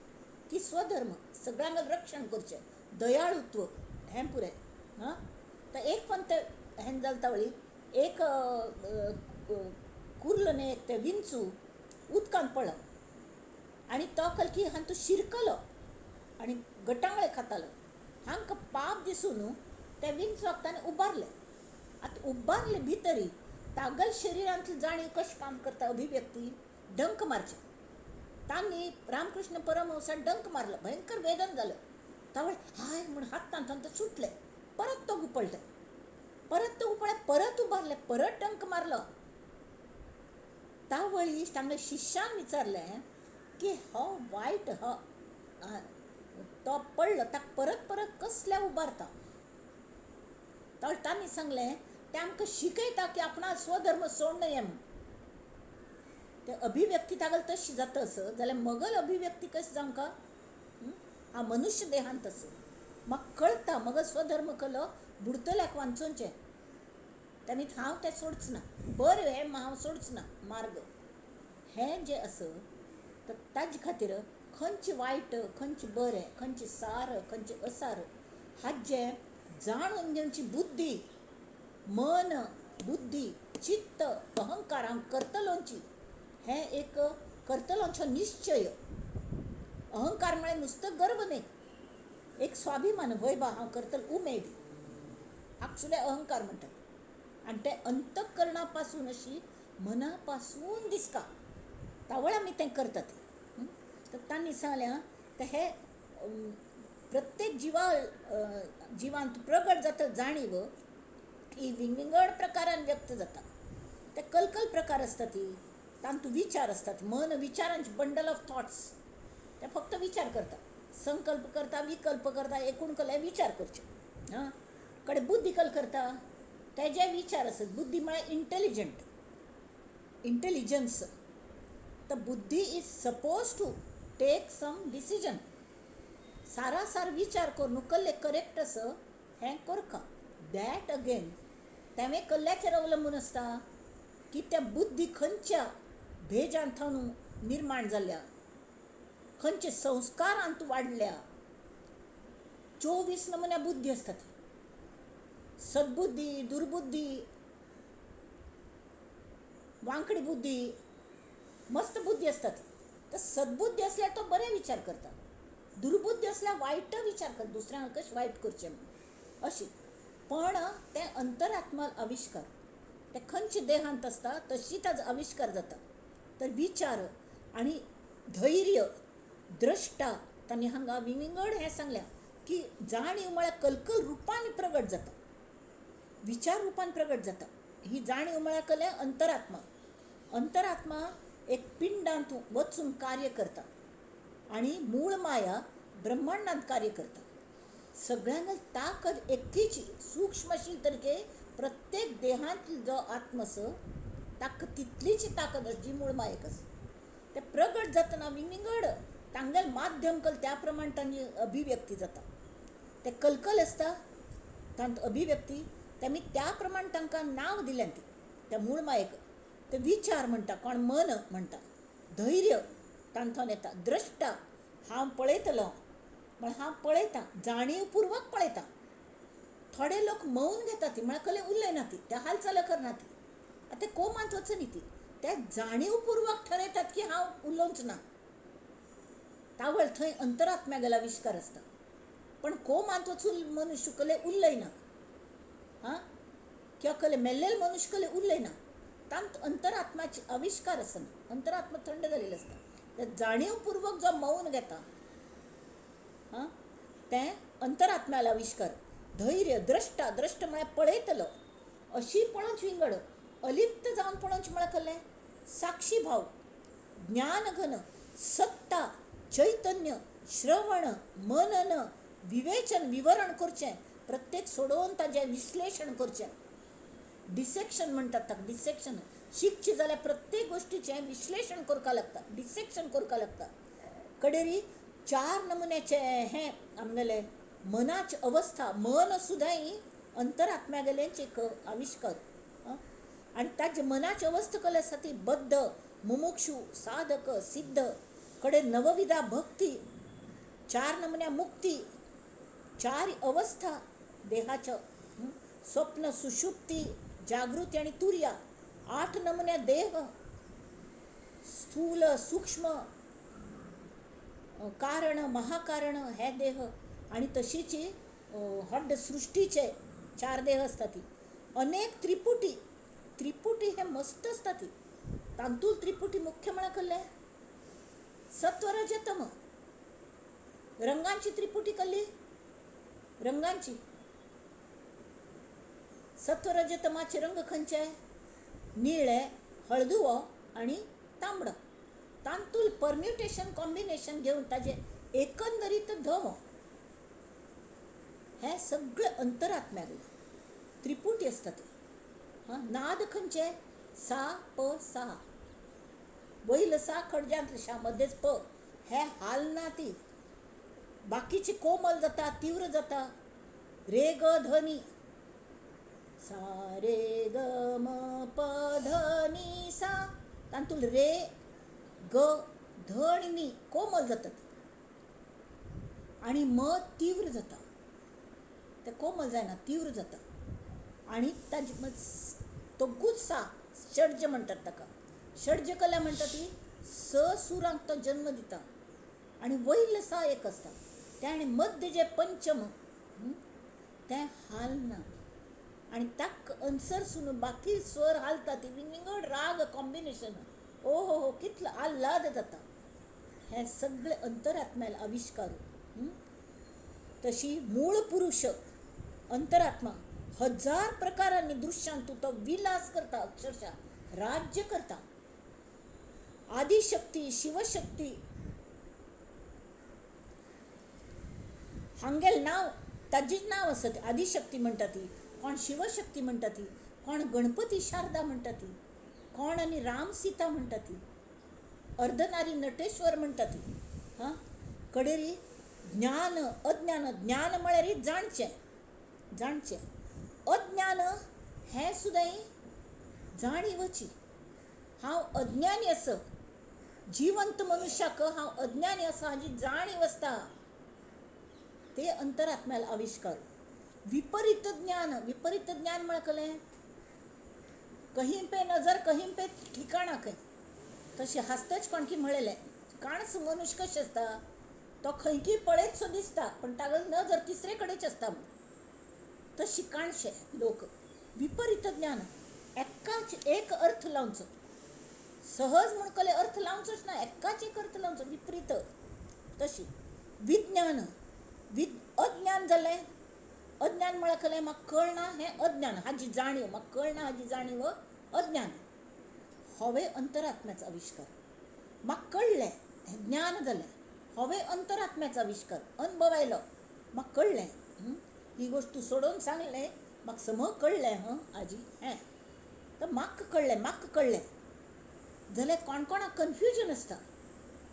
की स्वधर्म सगळ्यांक रक्षण करचें, दयाळुत्व हें पुरें. हां, तर एक पण ते हें जाता वळी एक कुर्ल न्ही एक ते विंचू उदकांत पडलो आनी तो कलकी हांतू शिरकलो आनी गटांगळे खातालो. हांकां पाप दिसून ते विंचवाक ताणें उबारलें. आतां उबारले भितरी तागल शरिरांतली जाणीव कशें काम करता अभिव्यक्ती, डंक मारचें. तांणी रामकृष्ण परमहंसान डंक मारलो, भयंकर वेदन जालें. तावळ हाय म्हूण हातान तांकां सुटलें. परत तो गुपळटे, परत तो उपळ्ळे, परत उबारले, परत डंक मारलो. तावळी तांगेल्या शिष्यान विचारलें की हो वायट हो तो पडलो ताका परत परत कसल्या उबारता. तावळ तांणी सांगलें ते आमकां शिकयता की आपणा स्वधर्म सोडण हें म्हूण. ते अभिव्यक्ती तागेली तशी जाता आसत जाल्यार मगल अभिव्यक्ती कशी जावंक हा मनुष्य देहांत आसा. म्हाका कळटा मगल स्वधर्म कलो बुडतल्याक वांचोवचें, ताणी हांव तें सोडच ना, बरें हें हांव सोडच ना मार्ग हें जें आसा. तर ताजे खातीर खंयचें वायट, खंयचें बरें, खंयचें सार, खंयचें असार हाजें जाणून घेवची बुद्धी, मन, बुद्धी, चित्त, अहंकार हांव करतलोंची हें एक करतलोंचो निश्चय. अहंकार म्हळ्यार नुस्तो गर्व न्ही, एक स्वाभिमान, वय बा हांव करतलो, उमेद, हाका सुद्दां अहंकार म्हणटात. आनी ते अंतःकरणा पासून अशी मना पासून दिसता तावळ आमी तें करतात. तर तांणी सांगलें तर हे प्रत्येक जिवा जिवांत प्रगट जाता जाणीव ही विंगविंगड प्रकारान व्यक्त जाता. ते कलकल प्रकार आसता ती तांतूं विचार आसतात, मन विचारांचे बंडल ऑफ थॉट्स, ते फक्त विचार करता, संकल्प करता, विकल्प करता, एकूण कल विचार करचे. हां, कडे बुद्धी कल करता तेजे विचार आसत. बुद्धी म्हळ्यार इंटेलिजंट, इंटेलिजन्स. तर बुद्धी is suppose to take some decision, सारासार विचार करून कल्ले करेक्ट आसा हें करका. That again तेंवें कल्ल्याचेर अवलंबून आसता की त्या बुद्धी खंयच्या भेजान थावन निर्माण जाल्या, खंयचे संस्कारांत वाडल्या. 24 नमुन्या बुद्धी आसतात, सद्बुद्धी, दुर्बुद्धी, वांकडी बुद्धी, मस्त बुद्धी आसतात. तर सद्बुद्धी आसल्यार तो बरे विचार करता, दुर्बुद्धी आसल्यार वायट विचार करता, दुसऱ्यांक कशें वायट करचें म्हूण अशी. पण तें अंतरात्मा आविश्कार ते खंयच्या देहांत आसता तशी ताजो आविश्कार जाता. तर विचार आनी धैर्य, द्रष्टा, तांणी हांगा विंगड हें सांगल्या की जाणीव म्हळ्यार कलकल रुपान प्रगट जाता, विचार रुपान प्रगट जाता. ही जाणीव म्हळ्यार कले अंतरात्मा. अंतरात्मा एक पिंडांत वचून कार्य करता आनी मूळ माया ब्रह्मांडांत कार्य करता. सगळ्यांक ताकद एकीची सूक्ष्मशील तरके प्रत्येक देहांत जो आत्मा आसा ताका तितलीची ताकद आसा जी मूळ मायेक आसा. ते प्रगट जातना विंगविंगड तांगेल माध्यम कल त्या प्रमाण तांची अभिव्यक्ती जाता. ते कलकल आसता तांत अभिव्यक्ती, तेमी त्या प्रमाण तांकां नांव दिलें ती त्या मूळ मायेक. ते विचार म्हणटा, कोण मन म्हणटा, धैर्य तांतून येता, द्रष्टा हांव पळयतलो म्हळ्यार हांव पळयतां, जाणीवपूर्वक पळयतां. थोडे लोक मौन घेता ती म्हळ्यार कले उलयना ती, त्या हालचाल करना ती, आतां कोमांत वचनी ती, ते जाणीवपूर्वक ठरयतात की हांव उलोवंच ना. तावळ थंय अंतरात्म्यागेलो आविश्कार आसता. पण कोमांत वचून मनुष्य कले उलयना, हां, किंवा कले मेल्लेले मनुष्य कले उलयना, तांत अंतरात्म्याचे आविश्कार आसना, अंतरात्मा थंड जालेली आसता. ते जाणीवपूर्वक जो मौन घेता, हां, तें अंतरात्म्यालो आविश्कार. धैर्य, द्रष्टा, द्रष्ट म्हळ्यार पळयतलो, अशी पळोवंच विंगड, अलिप्त जावन पळोवंच म्हळ्यार कलें साक्षी भाव, ज्ञान घन, सत्ता, चैतन्य श्रवण मनन विवेचन विवरण करचें, प्रत्येक सोडोवन ताजें विश्लेशण करचें, डिसेक्शन म्हणटात ताका. डिसेक्शन शिकचें जाल्यार प्रत्येक गोश्टीचें विश्लेशण करपाक लागता, डिसेक्शन करपाक लागता. कडेरी चार नमुन्याचे हें आमगेलें मनाची अवस्था, मन सुद्दां ही अंतरात्म्यागेलेंच एक आविश्कार. आनी ताजे मनाची अवस्था कसली आसा ती बद्ध, मुमुक्षु, साधक, सिद्ध कडे नवविधा भक्ती, चार नमुन्या मुक्ती, चार अवस्था देहाच्यो, स्वप्न, सुषुप्ती, जागृती आनी तुर्या, 8 नमुन्या देह, स्थूल, सूक्ष्म, कारण, महाकारण हे देह, आनी तशीच हड्ड सृश्टीचे 4 देह आसता ती. अनेक त्रिपुटी, त्रिपुटी हे मस्त आसता ती. तांतूल त्रिपुटी मुख्य म्हळ्यार कसलें? सत्व, रज, तम. रंगांची त्रिपुटी कसली? रंगांची. सत्व, रज, तमाचे रंग खंयचे? निळे, हळदुवो आनी तांबडो. तांतूल परम्युटेशन कॉम्बिनेशन घेवन ताजें एकंदरीत धवो. हें सगळें अंतरात्म्यागेलें त्रिपुटी आसता ती. हां, नाद खंयचे? सा प सा, वयलो सा खडज्यांतलो शा, मदेंच प, हे हालना ती. बाकीची कोमल जाता, तीव्र जाता. रे ग ध नी, सा रे ग म प ध नी सा, तातूंत रे ग ध आनी नी कोमल जातात आनी म तीव्र जाता. ते कोमल जायना, तीव्र जाता. आनी ताजे तो गुस्सा षड्ज म्हणटात ताका. षड्ज कला म्हणटा ती स सुरांक तो जन्म दिता आनी वयलो सा एक आसता तें, आनी मध्य जें पंचम तें हालना आनी ताका अनुसरसून बाकी स्वर हालता ती विंगड राग कॉम्बिनेशन. ओ हो हो, कितलो आल्हाद जाता. हें सगळें अंतरात्म्याल आविश्कार. तशी मूळ पुरुष अंतरात्मा 1000 प्रकारांनी दृश्यांतू तो विलास करता, अक्षरशः राज्य करता. आदिशक्ती, शिवशक्ती हांगेल नांव ताजीच नांव आसा. आदिशक्ती म्हणटा ती, कोण शिवशक्ती म्हणटा ती, कोण गणपती शारदा म्हणटा ती, कोण आनी राम सीता म्हणटा ती, अर्धनारी नटेश्वर म्हणटा ती. हां, कडेरी ज्ञान अज्ञान, ज्ञान म्हळ्यार जाणचें, जाणचें. अज्ञान हें सुद्दां जाणीवची. हांव अज्ञानी आसा, जिवंत मनुष्याक हांव अज्ञानी आसा हाजी जाणीव आसता, ते अंतरात्म्याल आविश्कार. विपरीत ज्ञान, विपरीत ज्ञान म्हळ्यार कसलें? कहीं पे नजर कहीं पे ठिकाणा खंय. तशें हासतच कोणकी म्हणलेलें, काणस मनुष्य कशें आसता, तो खंयकी पळयत सो दिसता पण तागेली नजर तिसरे कडेच आसता. तशी काणशे लोक. विपरीत ज्ञान एकाच एक अर्थ लावचो, सहज म्हूण कसले अर्थ लावचोच ना, एकाच एक अर्थ लावचो, विपरीत. तशी विज्ञान, अज्ञान जालें. अज्ञान म्हळ्यार कसलें? म्हाका कळना हें अज्ञान, हाजी जाणीव, म्हाका कळना हाजी जाणीव अज्ञान. होवे अंतरात्म्याचो आविश्कार. म्हाका कळ्ळें हें ज्ञान जालें, होवे अंतरात्म्याचो आविश्कार, अनुभव आयलो, म्हाका कळ्ळें ही गोश्ट तूं सोडोवन सांगलें, म्हाका सम कळ्ळें हं आजी हें, तर म्हाका कळ्ळें, म्हाका कळ्ळें जाल्यार कोण कोणाक कन्फ्युजन आसता,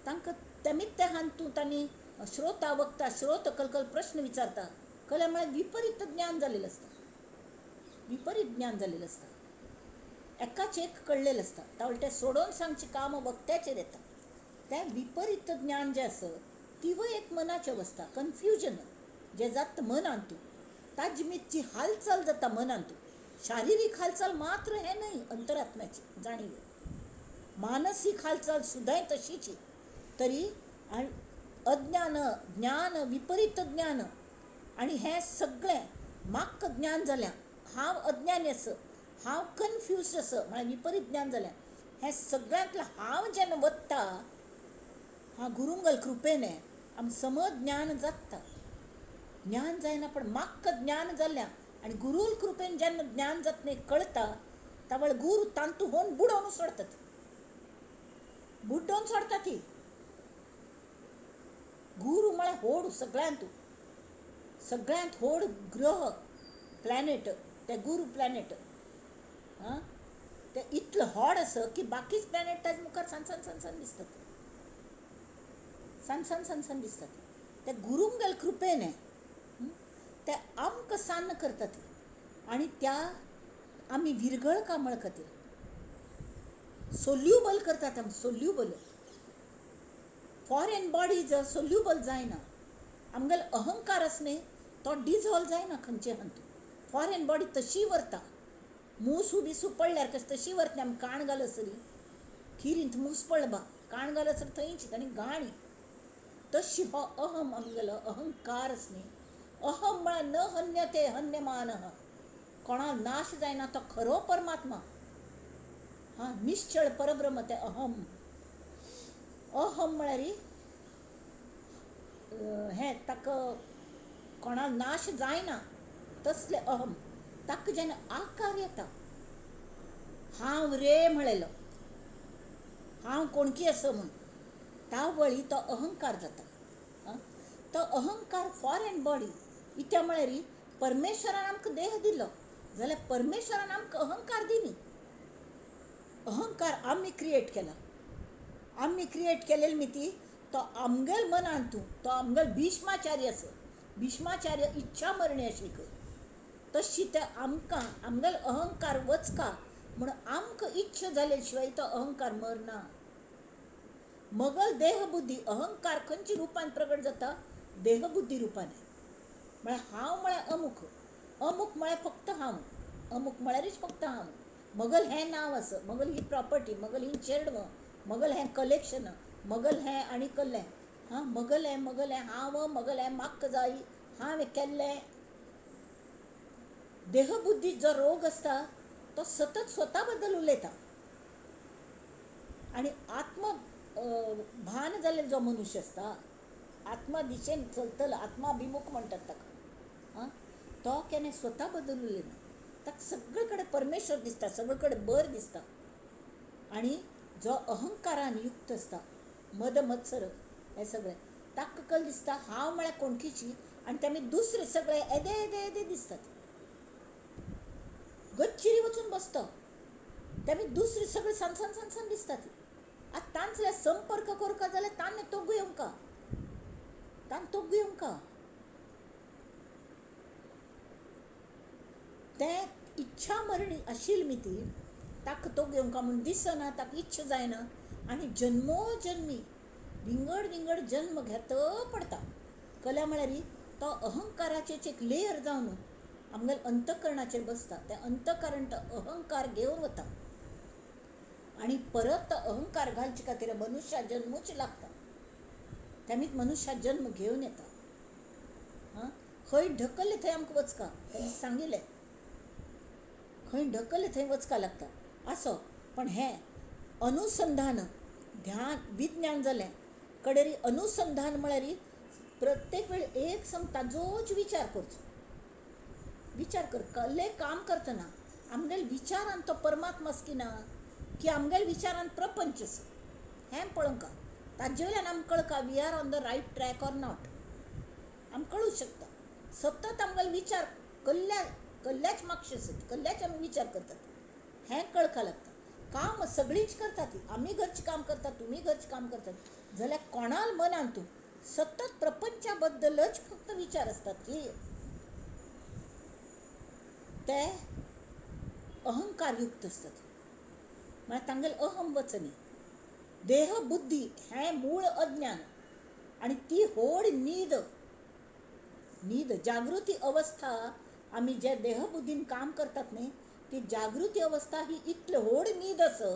तांकां तेमीच ते हातूंत तांणी श्रोता वक्ता श्रोत कलकल प्रश्न विचारता, कल्या म्हळ्यार विपरीत ज्ञान जालेलें आसता, विपरीत ज्ञान जालेलें आसता, एकाच एक कळ्ळेलें आसता. तावळ तें सोडोवन सांगचें काम वक्त्याचेर येता. तें विपरीत ज्ञान जें आसा तिवूय एक मनाची अवस्था, कन्फ्युजन जें जाता मनांतू, ताजी जी हालचाल जाता मनांतू, शारिरीक हालचाल मात्र हें न्हय अंतरात्म्याची जाणीव, मानसीक हालचाल सुद्दां तशीच. तरी अज्ञान, ज्ञान, विपरीत ज्ञान आनी हें सगळें म्हाका ज्ञान जालें, हांव अज्ञानी आसा, हांव कन्फ्युज्ड आसा, म्हळ्यार विपरीत ज्ञान जालें. हें सगळ्यांतलें हांव जेन्ना वता हांव गुरुंगल कृपेने आम समज ज्ञान जाता. ज्ञान जायना पण म्हाका ज्ञान जाल्या आनी गुरूल कृपेन जेन्ना ज्ञान जाता न्ही कळटा, तावळ गुरू तांतू होवन बुडोवन सोडतात, बुडोवन सोडटा ती. गुरू म्हळ्यार होड, सगळ्यांत सगळ्यांत होड ग्रह प्लॅनेट ते गुरू प्लॅनेट. आं, ते इतलो होड आसा की बाकीच प्लॅनेट ताजे मुखार सान सान सान सान दिसतात, सान सान सान सान दिसतात. ते गुरूंगेल कृपेन ते आमकां सान्न करतात आनी त्या आमी विरगळ कामळ खातीर सोल्युबल करतात. आमी सोल्युबल फॉरेन बॉडी जर सोल्युबल जायना, आमगेलो अहंकार आसा न्ही तो डिजॉल्व जायना खंयचे हातूंत. फॉरेन बॉडी तशी व्हरता, मूस बिसू पडल्यार कशें तशी व्हरता. आमी काण घालसरी खिरींत मूस पडलो बा, काण घालसर थंयच आनी घाणी तशी. हो अहम आमगेलो अहंकार आसा न्ही, अहम म्हळ्यार न हन्यते हन्यमान, कोणा नाश जायना तो खरो परमात्मा. हां, निश्चळ परब्रह्म ते अहम. अहम म्हळ्यार हें ताका कोणा नाश जायना तसले अहम. ताका जेन्ना आकार येता, हांव रे म्हणलेलो, हांव कोणकी आसा म्हूण, त्या वळी तो अहंकार जाता. तो अहंकार फॉरेन बॉडी इत्या म्हळ्यार परमेश्वरान आमकां देह दिलो जाल्यार परमेश्वरान आमकां अहंकार दिनी. अहंकार आमी क्रिएट केला, आमी क्रिएट केलेली मिती तो आमगेल मनान तूं तो आमगेल भीष्माचार्य आसा. भीष्माचार्य इच्छा मरणी आशिल्ली खंय, तशी ते आमकां आमगेल अहंकार वचका म्हूण आमकां इच्छा जाले शिवाय तो अहंकार मरना. मगल देहबुद्धी अहंकार खंयच्या रुपान प्रगट जाता? देहबुद्धी रुपान. म्हळ्यार हांव म्हळ्यार अमूक, अमूक म्हळ्यार फक्त हांव, अमूक म्हळ्यारच फक्त हांव. मगल हें नांव आसा, मगल ही प्रॉपर्टी, मगल ही चेडवां, मगल हें कलेक्शन, मगल हें आनी कल्लें. हां, मगल हें, मगल हें हांव, मगल हें म्हाका जाय, हांवें केल्लें. देहबुद्धी जो रोग आसता तो सतत स्वता बद्दल उलयता. आनी आत्म भान जाल्ले जो मनुष्य आसता, आत्मा दिशेन चलतलो, आत्माभिमुख म्हणटात ताका, आं, तो केन्ना स्वता बद्दल उलयना. ताका सगळे कडेन परमेश्वर दिसता, सगळे कडेन बर दिसता. आनी जो अहंकारान युक्त आसता, मद मत्सर हे सगळे, ताका कल दिसता हांव म्हळ्यार कोणकीची, आनी ते दुसरे सगळे येदे येदे येदे दिसतात. गच्चेर वचून बसता, ते दुसरे सगळे सान सान सान सान दिसतात. आतां तांचो संपर्क करका जाल्यार तांणे तोगू येवंका, तांणे तोगू येवंका. तें इच्छा मरणी आशिल्ली मिती ताका तोग येवंका म्हूण दिसना, ताका इच्छा जायना आनी जन्मोजन्मी विंगड विंगड जन्म घेत पडता. कला म्हळ्यार तो अहंकाराचेच एक लेयर जावन आमगेल्या अंतकरणाचेर बसता. तें अंतकरण तो अहंकार घेवन वता आनी परत तो अहंकार घालचे खातीर मनुष्या जन्मूच लागता. तेमीच मनुष्या जन्म घेवन येता. हां, खंय ढकल्लें थंय आमकां वचका, तेणी सांगिल्लें खंय ढकल्लें थंय वचका लागता. आसो, पण हें अनुसंधान ध्यान विज्ञान जालें कडेरी अनुसंधान म्हळ्यार प्रत्येक वेळ एक सम ताजोच विचार करचो. विचार कर, कसलें काम करतना आमगेल्या विचारान तो परमात्मा आसा की ना, की आमगेल्या विचारान प्रपंच आसा हें पळोवंका. ताजे वयल्यान आमकां कळका we are on the right track or not, आमकां कळूंक शकता. सतत आमगेले विचार कल्ल्या कल्ल्याच मागशे आसत, कल्ल्याच आमी विचार करतात हें कळका लागता. काम सगळींच करतात, आमी घरचें काम करतात, तुमी घरचें काम करतात, जाल्यार कोणाल मनान तूं सतत प्रपंचा बद्दलच फक्त विचार आसतात की ते अहंकारयुक्त आसतात. म्हळ्यार तांगेलें अहम वचनी. देह बुद्धी हें मूळ अज्ञान आनी ती होड न्हीद, न्हीद जागृती अवस्था. आमी जे देहबुद्धीन काम करतात न्ही, ती जागृती अवस्था ही इतली होड न्हीद आसा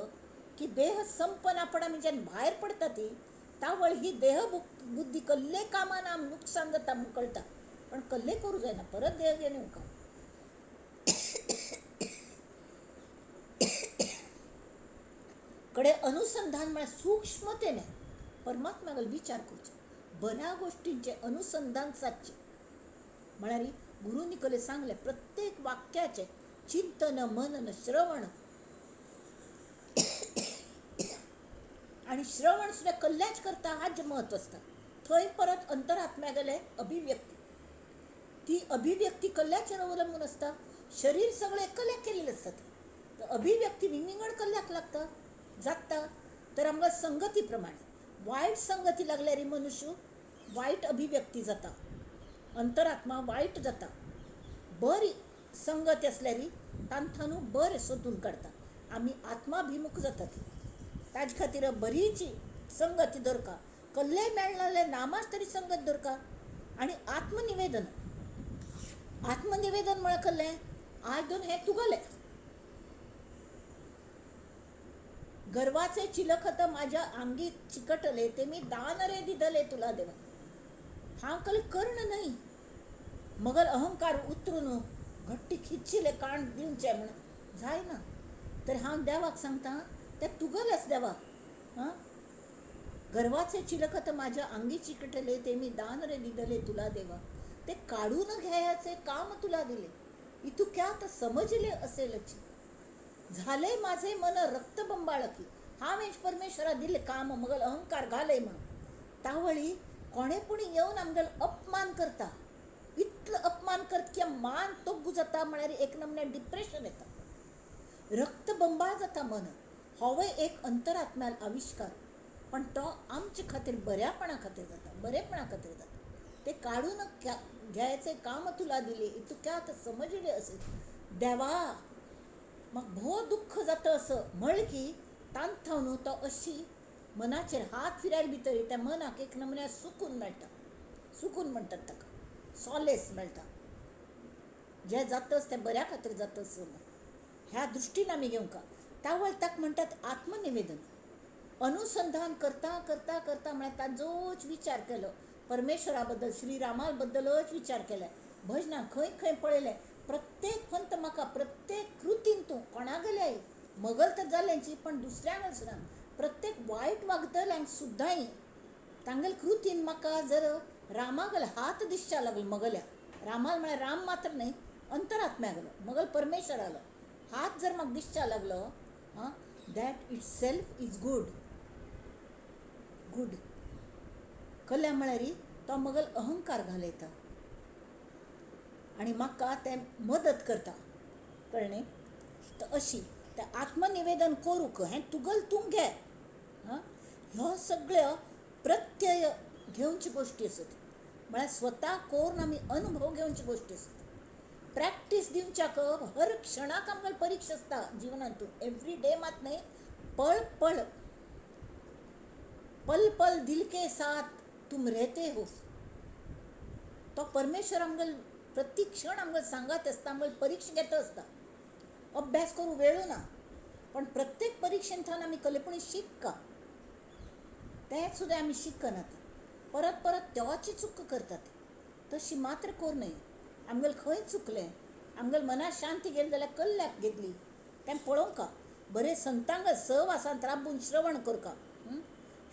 की देह संपना पण आमी जेन्ना भायर पडटा ती तावळ ही देह बुद्धी कसले कामान आम नुकसान जाता म्हूण कळटा, पण कसलें करूं जायना, परत देह घेवन येवंका. कडे अनुसंधान म्हळ्यार सूक्ष्मतेने परमात्म्यागेलो विचार करचो, बऱ्या गोष्टींचें अनुसंधान सादचें. म्हळ्यार गुरूंनी कले सांगलें प्रत्येक वाक्याचें चिंतन मनन श्रवण, आनी श्रवण सुद्दां कल्ल्याच करता हाजें म्हत्व आसता. थंय परत अंतरात्म्या गेले अभिव्यक्ती. ती अभिव्यक्ती कल्ल्याचेर अवलंबून आसता. शरीर सगळें कल्याक केलेलें आसता, तर अभिव्यक्ती विंगड कल्याक लागता जाता. तर आमकां संगती प्रमाणे वायट संगती लागल्यार मनुष्य वायट अभिव्यक्ती जाता, अंतरात्मा वायट जाता. बरी संगती आसल्यार तांथानू बरें सोदून काडटा, आमी आत्माभिमुख जातात. ताजे खातीर बरीची संगती दवरका, कल्लेय मेळना जाल्यार नामाच तरी संगत दवरका. आनी आत्मनिवेदन, आत्मनिवेदन म्हळ्यार कल्लें आज दोन हें तुगलें गर्वाचे चिलखत माझ्या आंगी चिकटले ते मी दान रे दिदले तुला देवा. हांव कल कर्ण न्हय मगर अहंकार उतरून घट्टी खिच्चिले काण दिवचे म्हण जायना. तर हांव देवाक सांगता ते तुगलेच देवा. हां, गर्वाचे चिलखत माझ्या आंगी चिकटले ते मी दान रे दिदले तुला देवा, ते काढून घ्यायचे काम तुला दिले, इतुक्यात समजले असेलची, झाले माझे मन रक्तबंबाळकी, हांवें परमेश्वरा दिले काम मगल अहंकार घालय म्हणून. तावळी कोणे पूण येवन आमगेलो अपमान करता, इतलो अपमान करत की मान तोग्गू जाता, म्हळ्यार एक नमन्या डिप्रेशन येता, रक्तबंबाळ जाता मन. होवय एक अंतरात्म्याल आविश्कार, पण तो आमचे खातीर बऱ्यापणा खातीर जाता, बरेपणा खातीर जाता. ते काडून घ्यायचे काम तुला दिले इतक्यात समजले असेल देवा. म्हाका भोव दुख्ख जाता असं म्हळ्ळें की तांथावन न्हू तो अशी मनाचेर हात फिरायले भितर त्या मनाक एक नमन्या सुकून मेळटा, सुकून म्हणटात ताका, सॉलेस मेळटा. जें जातच तें बऱ्या खातीर जातच ह्या दृश्टीन आमी घेवंक. तावळ ताका म्हणटात आत्मनिवेदन. अनुसंधान करता करता करता म्हळ्यार ताजोच विचार केलो, परमेश्वरा बद्दल, श्रीरामा बद्दलच विचार केले, भजनां खंय खंय पळयलें, प्रत्येक पंत म्हाका प्रत्येक कृतीन तूं कोणागेल्याय मगल तर जाल्यांची पण दुसऱ्यांक सुद्दां प्रत्येक वायट वागतल्यांक सुद्दांय तांगेले कृतीन म्हाका जर रामागेलो हात दिसच्या लागलो मगल्या, रामाल म्हळ्यार राम मात्र न्हय अंतरात्म्या गेलो मगल परमेश्वरालो हात जर म्हाका दिसच्या लागलो, हां, that itself is good. Good कल्या म्हळ्यार तो मगल अहंकार घालयता आनी म्हाका तें मदत करता, कळ्ळें? तर अशी तें आत्मनिवेदन करूंक हें तुगल तूं घे. हां, ह्यो सगळ्यो प्रत्यय घेवची गोश्टी आसत, म्हळ्यार स्वता करून आमी अनुभव घेवची गोश्टी आसत. प्रॅक्टीस दिवच्याक हर क्षणाक आमकां परिक्षा आसता जिवनांतू, एवरी डे मात न्हय, पळ पळ पल पल दिल के साथ तुम रहते हो. तो परमेश्वर आमगेलो प्रति क्षण आमकां सांगत आसता, आमकां परिक्षा घेता आसता. अभ्यास करूं वेळू ना, पण प्रत्येक परिक्षेंतल्यान आमी कलेपणी शिक्का, तें सुद्दां आमी शिकनात, परत परत त्योची चूक करतात. तशी मात्र करूं न्हय. आमगेलें खंय चुकलें, आमगेलें मनाक शांती गेली जाल्यार कल्ल्याक घेतली तें पळोवंका, बरें संतांक सहवासांत राबून श्रवण करका.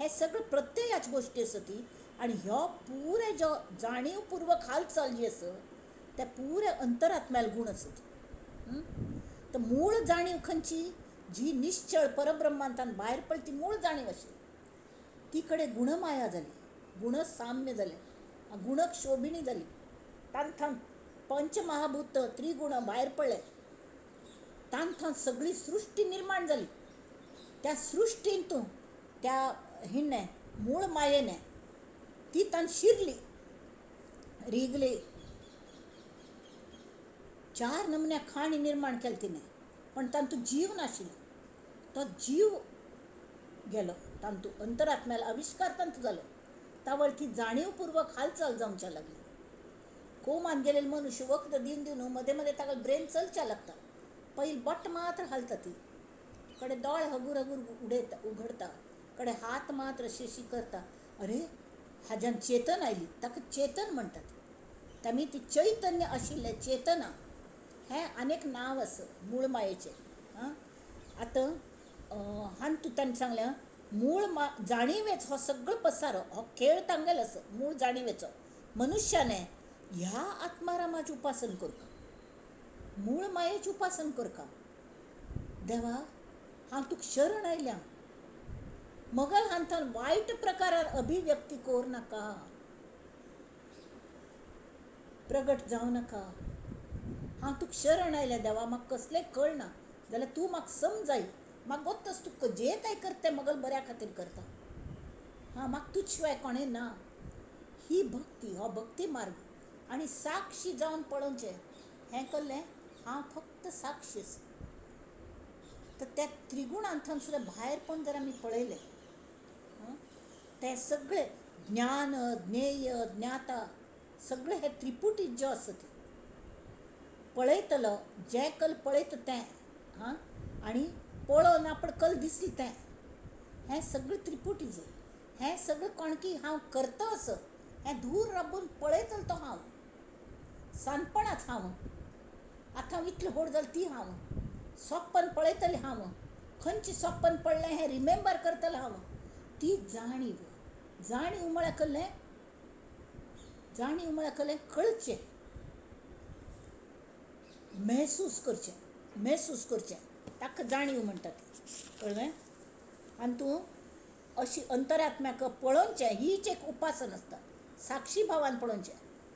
हे सगळे प्रत्ययाची गोश्टी आसा ती. आनी ह्यो पुरे जो जाणीवपूर्वक हालचाल जी आसा त्या पुरे अंतरात्म्याल गूण आसत. तर मूळ जाणीव खंयची, जी निश्चळ परब्रह्मांतान भायर पडली ती मूळ जाणीव आशिल्ली, ती कडेन गुणमाया जाली, गुणसाम्य जालें, गुणक्षोभिणी जाली, तांथान पंचमहाभूत त्रिगुण भायर पडले, तांथान सगळी सृश्टी निर्माण जाली. त्या सृश्टींत त्या हिणें मूळ मायेने ती तान शिरली, रिगली, चार नमुन्या खाणी निर्माण केली तिणें, पण तांतू जीव नाशिल्लो, तो जीव गेलो, तांतू अंतरात्म्याला आविश्कार तांतू जालो. तावळ ती जाणीवपूर्वक हालचाल जावच्या लागली. कोमान गेलेले मनुष्य वखद दिवन दिवन मध्ये मध्ये ताका ब्रेन चलच्या लागता, पयलीं बोट मात्र हालता ती, कडे दोळे हगूर हगूर उडयता उघडता, कडे हात मात्र अशी करता. अरे हाज्यान चेतन आयली, ताका चेतन म्हणटात. तामी ती चैतन्य आशिल्लें चेतना हें आनीक नांव आसा मूळ मायेचें. आं, आतां हांतू ताणें सांगलें मूळ मा जाणिवेचो हो सगळो पसारो, हो खेळ तांगेलो आसा मूळ जाणिवेचो. मनुष्याने ह्या आत्मारामाचें उपासन करका, मूळ मायेचें उपासन करका. देवा हांव तुका शरण आयल्या, मगल हांथान वायट प्रकारान अभिव्यक्ती कर नाका. प्रगट जावं नाका. हांव तुका शरण आयल्या देवा, म्हाका कसलें कळना जाल्यार तूं म्हाका समजाय, म्हाका गोत्तच तुका जें कांय करता तें मगल बऱ्या खातीर करता. हां, म्हाका तुज शिवाय कोणें ना. ही भक्ती, हो भक्ती मार्ग. आनी साक्षी जावन पळोवचें हें कल्लें हांव फक्त साक्षी आसा. तर त्या त्रिगुणांतल्यान सुद्दां भायर पण जर आमी पळयलें तें सगळें ज्ञान, ज्ञेय, ज्ञाता सगळें हे त्रिपुटी जें आसा तें पळयतलो, जें कल पळयता तें, हां, आनी पळोवन आपण कल दिसली तें, हें सगळें त्रिपुटीच. हें सगळें कोणकी हांव करता असो हें धूर राबून पळयतलो तो हांव, सानपणाच हांव, आतां हांव इतलें व्हड जालें ती हांव, सोप्पन पळयतलें हांव, खंयचें सोप्पन पडलें हें रिमेंबर करतलें हांव. ती जाणीव, जाणीव म्हळ्यार कसलें? जाणीव म्हळ्यार कसलें? कळचें, महसूस करचें, महसूस करचें, ताका जाणीव म्हणटात. कळ्ळें? आनी तूं अशी अंतरात्म्याक पळोवचें हीच एक उपासन आसता. साक्षी भावान पळोवचें,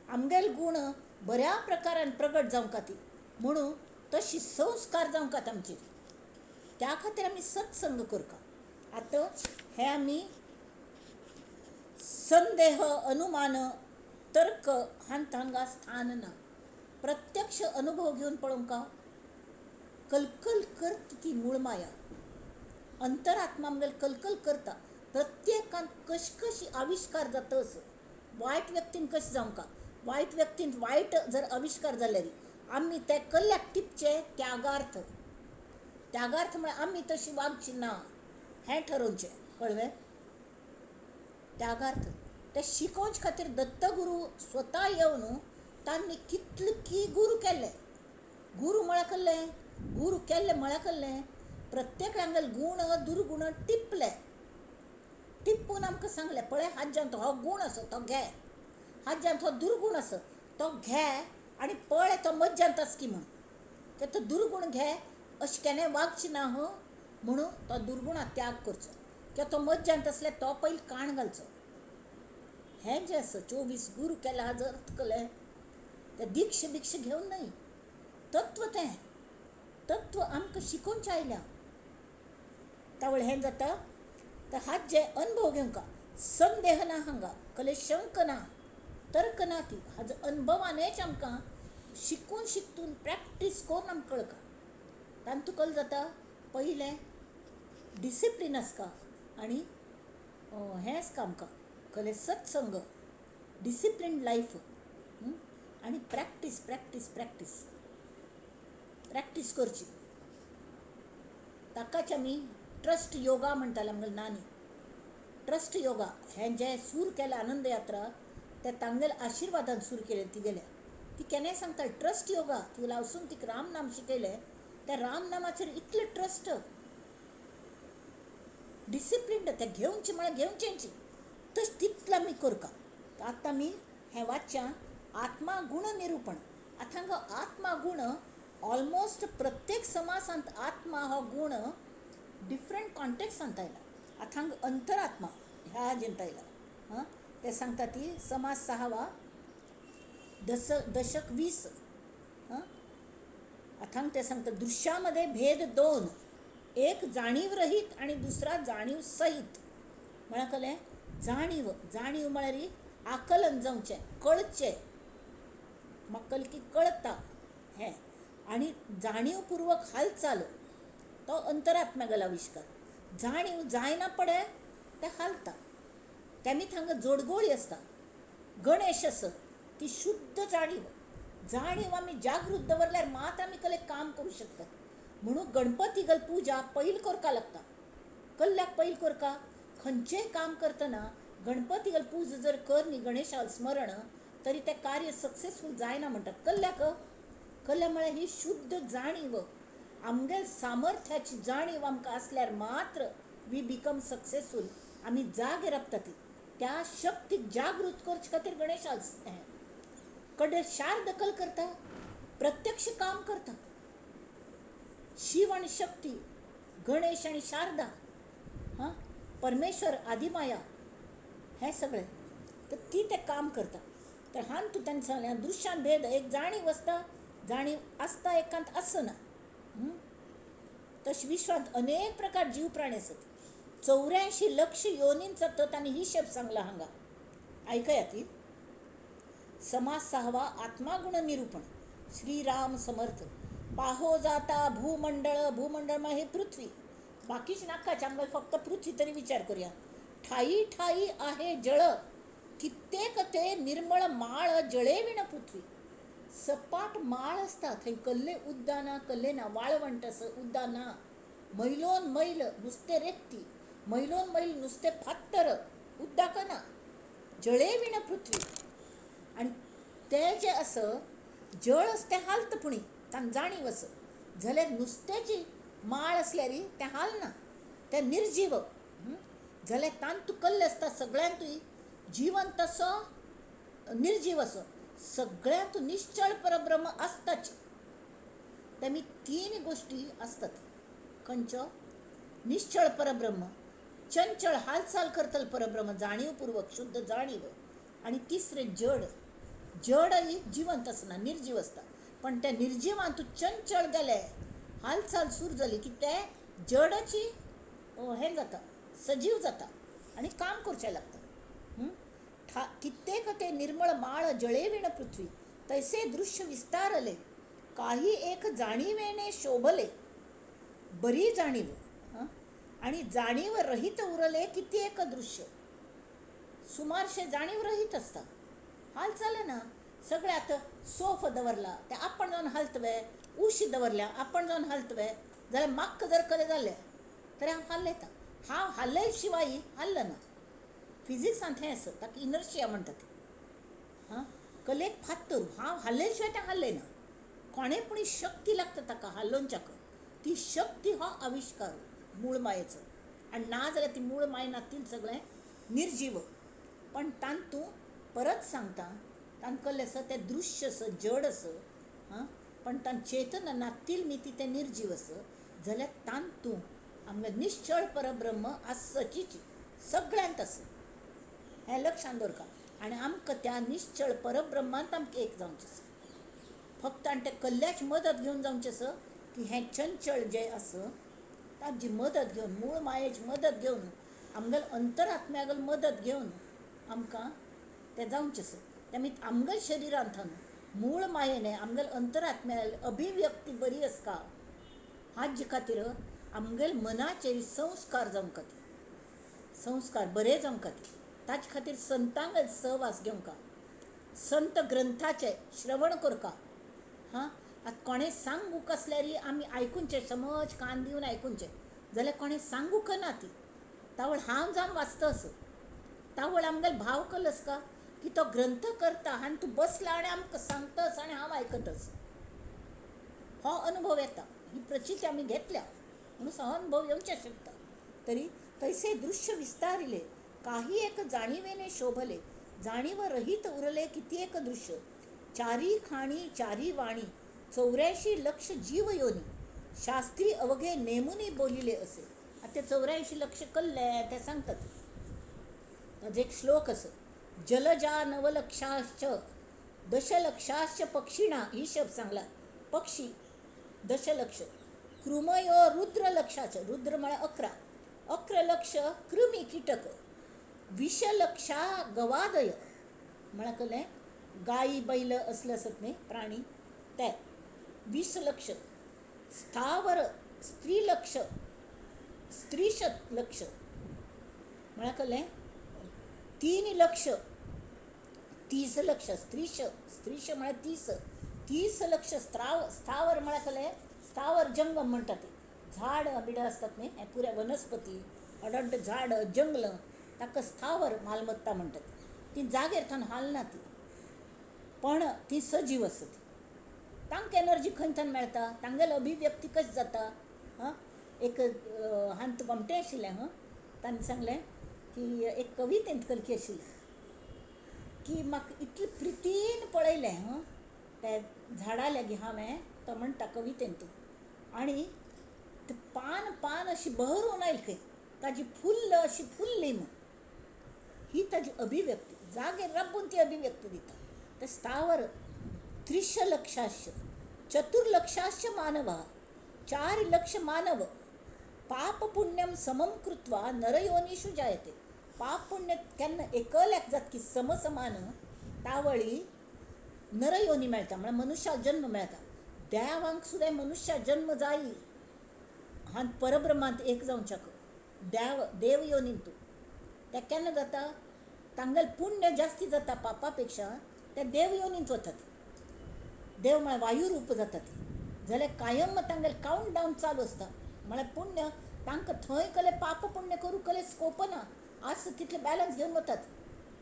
आमगेले गूण बऱ्या प्रकारान प्रगट जावंक खातीर म्हणून तशी संस्कार जावंक खातीर आमचेर, त्या खातीर आमी सत्संग करता. आतां हें आमी संदेह, अनुमान, तर्क हांत हांगा स्थान ना. प्रत्यक्ष अनुभव घेवन पळोवंक कलकल करता ती मूळ माया, अंतरात्मा आमगेले कलकल करता. प्रत्येकान कशी कशी आविश्कार जाता असो वायट व्यक्तीन कशें जावंक, वायट व्यक्तीन वायट जर आविश्कार जाल्यार आमी ते कल्ल्याक टिपचे त्यागार्थ. त्यागार्थ म्हळ्यार आमी तशी वागची ना हें ठरोवचें. कळ्ळें? त्यागार्थ ते शिकोवचे खातीर दत्तगुरू स्वता येवन तांणी कितले की गुरू केल्ले. गुरू म्हळ्यार कसलें? गुरू केल्ले म्हळ्यार कसलें? प्रत्येकांगेले गूण दुर्गूण टिपले, टिपून आमकां सांगलें, पळय हाज्यांत हो गूण आसा तो घे, हाज्यांत हो दुर्गूण आसा तो घे, आनी पळय तो मज्जांत आसा की म्हूण, ते तो दुर्गूण घे, अशें केन्नाय वागचें ना हं म्हणून तो दुर्गुणा त्याग करचो, किंवा तो मज्जांत आसल्यार तो पयलीं काण घालचो. हें जें आसा 24 गुरू केला हाजो अर्थ कसलें? तें दीक्ष बिक्ष घेवन न्हय, तत्व तें तत्व आमकां शिकोवचें आयल्या. तावळ हें जाता. तर हात जे अनुभव घेवंक संदेह ना, हांगा कसलें शंक ना, तर्क ना, ती हाजो अनुभवानूच आमकां शिकून शिकून प्रॅक्टीस करून आमकां कळटा. तातूंत कल जाता पयलें डिसिप्लीन आसता आनी हें आसता आमकां कसलें सत्संग, डिसिप्लीन लायफ आनी प्रॅक्टीस प्रॅक्टीस प्रॅक्टीस प्रॅक्टीस करची. ताकाच आमी ट्रस्ट योगा म्हणटाले आमगेले नानी. ट्रस्ट योगा हें जें सूर केलें आनंद यात्रा ते तांगेल्या आशिर्वादान सूर केलें. ती गेल्या ती केन्नाय सांगता ट्रस्ट योगा. ती लावसून तिका रामनाम शिकयलें, त्या रामनामाचेर इतलें ट्रस्ट, डिसिप्लीन तें घेवचें म्हळ्यार घेवचेंच, तशें तितलें आमी करता. आतां आमी हें वाचच्या आत्मा गूण निरुपण. आतां हांगा आत्मा गूण ऑलमोस्ट प्रत्येक समासांत आत्मा हो गूण डिफरंट कॉन्टेक्सांत आयला. आतां हांगा अंतरात्मा ह्या हाजेंत आयला. हां, ते सांगता ती समास 6 दशक 20. हां, आतां ते सांगता दृश्यामध्ये भेद 2, एक जाणीव रहित आणि दुसरा जाणीव सहित. म्हळ्यार कसलें? जाणीव, जाणीव म्हळ्यार आकलन जावचें, कळचें, म्हाका कल की कळता हें, आनी जाणीवपूर्वक हालचाल तो अंतरात्म्यागेलो आविश्कार. जाणीव जायना पडे तें हालता. तेमी थांगा जोडगोळी आसता. गणेश आसा ती शुद्ध जाणीव. जाणीव आमी जागृत दवरल्यार मात आमी कसलें काम करूं शकतात. म्हणून गणपती गल पुजा पयल करपा लागता. कल्ल्याक पयल करका. खंयचेंय काम करतना गणपती गल पूजा जर कर न्ही, गणेशा स्मरण, तरी तें कार्य सक्सेसफूल जायना म्हणटात. कल्ल्याक कल्ल्या म्हळ्यार ही शुद्ध जाणीव, आमगेल सामर्थ्याची जाणीव आमकां आसल्यार मात्र we become successful. आमी जागे रावता ती त्या शक्तीक जागृत करचे खातीर गणेशा हें कडे शार दखल करता, प्रत्यक्ष काम करता. शिव आनी शक्ती, गणेश आनी शारदा, हां, परमेश्वर आदिमाया, हें सगळें तर ती तें काम करता. तर हान तूं तांणी सांगलें दृश्यान भेद एक जाणीव आसता, जाणीव आसता एकांत आसना. तशें विश्वांत अनेक प्रकार जीव प्राणी आसत. 84 लक्ष योनींचा तो तांणी हिशेब सांगला हांगा. आयकया ती. समास सहावा आत्मागुण निरूपण. श्रीराम समर्थ. पाहो जाता भूमंडळ, भूमंडळ म्हळ्यार हे पृथ्वी, बाकीच नाकाच आमकां फक्त पृथ्वी तरी विचार करूया. ठाई ठाई आहे जळ, कित्येक ते निर्मळ माळ जळे विण पृथ्वी. सपाट माळ आसता थंय कल्ले उद्दां ना कल्ले ना, वाळवंट आसा उद्दां ना, मैलोन मैल नुस्तें रेगती, मैलोन मैल नुस्तें फात्तर, उद्दाक ना, जळे विण पृथ्वी. आनी तें जें आसा जळ आसा तें हालता पुणी तांकां जाणीव आसा, जाल्यार नुस्त्याची माळ आसल्यार तें हालना, तें निर्जीव. जाल्यार तांतू कल्ले आसता सगळ्यांतूय जिवंत असो निर्जीव असो, सगळ्यांत निश्चळ परब्रह्म आसताच. तेमी तीन गोश्टी आसतात. खंयच्यो? निश्चळ परब्रह्म, चंचळ हालचाल करतल परब्रह्म, जाणीवपूर्वक शुद्ध जाणीव, आनी तिसरें जड. जड ही जिवंत आसना, निर्जीव आसता, पण त्या निर्जिवांत चंचळ गेले, हालचाल सुरू जाली की ते जडाची हें जाता, सजीव जाता आनी काम करचें लागता. कित्येक ते निर्मळ माळ जळेविण पृथ्वी, तैसे दृश्य विस्तारले, काही एक जाणीवेने शोभले, बरी जाणीव आणि जाणीव रहित उरले किती एक दृश्य. सुमारशे जाणीव रहित आसता, हालचाल ना सगळें. आतां सोफ दवरला ते आपण जावन हालतवे, उशी दवरल्या आपण जावन हालतवे, जाल्यार म्हाका जर कलें जालें तर हांव हालयता, हांव हालय शिवाय हालना. फिजिक्सांत हें आसा, ताका इनर्शिया म्हणटात. हां, कलेक फात्तर, हांव हालय शिवाय तें हालयना. कोणें पूण शक्ती लागता ताका हालोवच्याक, ती शक्ती हो आविश्कार मूळ मायेचो. आनी ना जाल्यार ती मूळ माय नातील सगळें निर्जीव. पण तांतू परत सांगता, तांकां आसा तें दृश्य आसा, जड आसा, हां, पण तांकां चेतना नातील मिती तें निर्जीव आसा. जाल्यार तांतू आमकां निश्चळ परब्रह्म आसचीच, सगळ्यांत आसा, हें लक्षांत दवरका. आनी आमकां त्या निश्चळ परब्रह्मांत आमकां एक जावचें आसा फक्त, आनी त्या कल्ल्याची मदत घेवन जावचें आसा की हें चंचळ जें आसा ताजी मदत घेवन, मूळ मायेची मदत घेवन, आमगेल अंतरात्म्यागेल मदत घेवन आमकां तें जावचें आसा. त्या आमगेल शरिरांत मूळ मायेने आमगेल अंतरात्म्या अभिव्यक्ती बरी आसता, हाजे खातीर आमगेल मनाचेर संस्कार जावंक खातीर, संस्कार बरे जावंक खातीर, ताजे खातीर संतांगेल सहवास घेवंक, संत ग्रंथाचें श्रवण करका. हां, आतां कोणें सांगूंक आसल्यार आमी आयकुचें, समज कान दिवन आयकुचें, जाल्यार कोणें सांगूंक ना ती तावळ हांव जावन वाचता असो, तावळ आमगेल भाव कल आसता की तो ग्रंथ करता आनी तूं बसला आनी आमकां सांगतस आनी हांव आयकतस, हो अनुभव येता. ही प्रचिती आमी घेतल्या म्हणून हो अनुभव येवचें शकता. तरी तैसे दृश्य विस्तारिले, काही एक जाणीवेने शोभले, जाणीव रहित उरले किती एक दृश्य. चारी खाणी चारी वाणी, 84 लक्ष जीव योनी, शास्त्री अवघे नेमुनी बोलिले असे. आता ते 84 लक्ष कल्ले ते सांगतात. ताजो एक श्लोक आसा, जलजा नवलक्षाश्च दशलक्षाश्च पक्षिणा, ही शब्द सांगला, पक्षी दशलक्ष, कृमयो रुद्रलक्षाच, रुद्र म्हळ्यार 11, 11 लक्ष कृमी कीटक, विषलक्षा गवादय म्हळ्यार कळ्ळें, गायी बैल असले आसत न्ही प्राणी, ते 20 लक्ष, स्थावर स्त्रीलक्ष, स्त्रीशत लक्ष म्हळ्यार कळ्ळें, 3 लक्ष, 30 लक्ष, स्त्रीश, स्त्रीश म्हळ्यार 30, 30 लक्ष स्थावर म्हळ्यार कळ्ळें, स्थावर जंगम म्हणटात ते, झाड बिडां आसतात न्ही, हें पुराय वनस्पती, अडड्ड झाड जंगल, ताका स्थावर मालमत्ता म्हणटात. ती जागेर थंय हालना ती, पण ती सजीव आसत. तांकां एनर्जी खंय थंय मेळटा, तांगेली अभिव्यक्ती कशी जाता. हां, एक हांत गोमटें आशिल्लें, हां, तांणी सांगलें की एक कवितेंत करकी आशिल्ली की म्हाका इतले प्रितीन पळयलें, हां, त्या झाडा लागीं हांवें, तो म्हणटा कवितेंत, आनी ते पान पान अशी बहरून आयली खंय, ताजी फुल्ल अशी फुल्ली म्हूण, ही ताजी अभिव्यक्ती, जागेर राबून ती अभिव्यक्ती दिता. ते स्थावर त्रिशलक्षाश्च चतुर्लक्षाश्च मानवः, 4 लक्ष मानव पाप पुण्यम समम कृत्वा नरयोनीषु जायते. पाप पुण्य केन्ना एकल्याक जातकी समसमान तावळी नरयोनी मेळटा, म्हळ्यार मनुष्या जन्म मेळटा. देवांक सुद्दां मनुष्या जन्म जायी हान परब्रह्मांत एक जावच्याक देव देव योनीन तूं तें केन्ना जाता, तांगेलें पुण्य जास्ती जाता पापा पेक्षा, ते देव योनींत वतात. देव म्हळ्यार वायुरूप जातात. जाल्यार कायम तांगेलें कावंट डावन चालू आसता, म्हळ्यार पुण्य तांकां थंय कले पाप पुण्य करूंक कले स्कोप ना, आस तितले बॅलन्स घेवन वतात.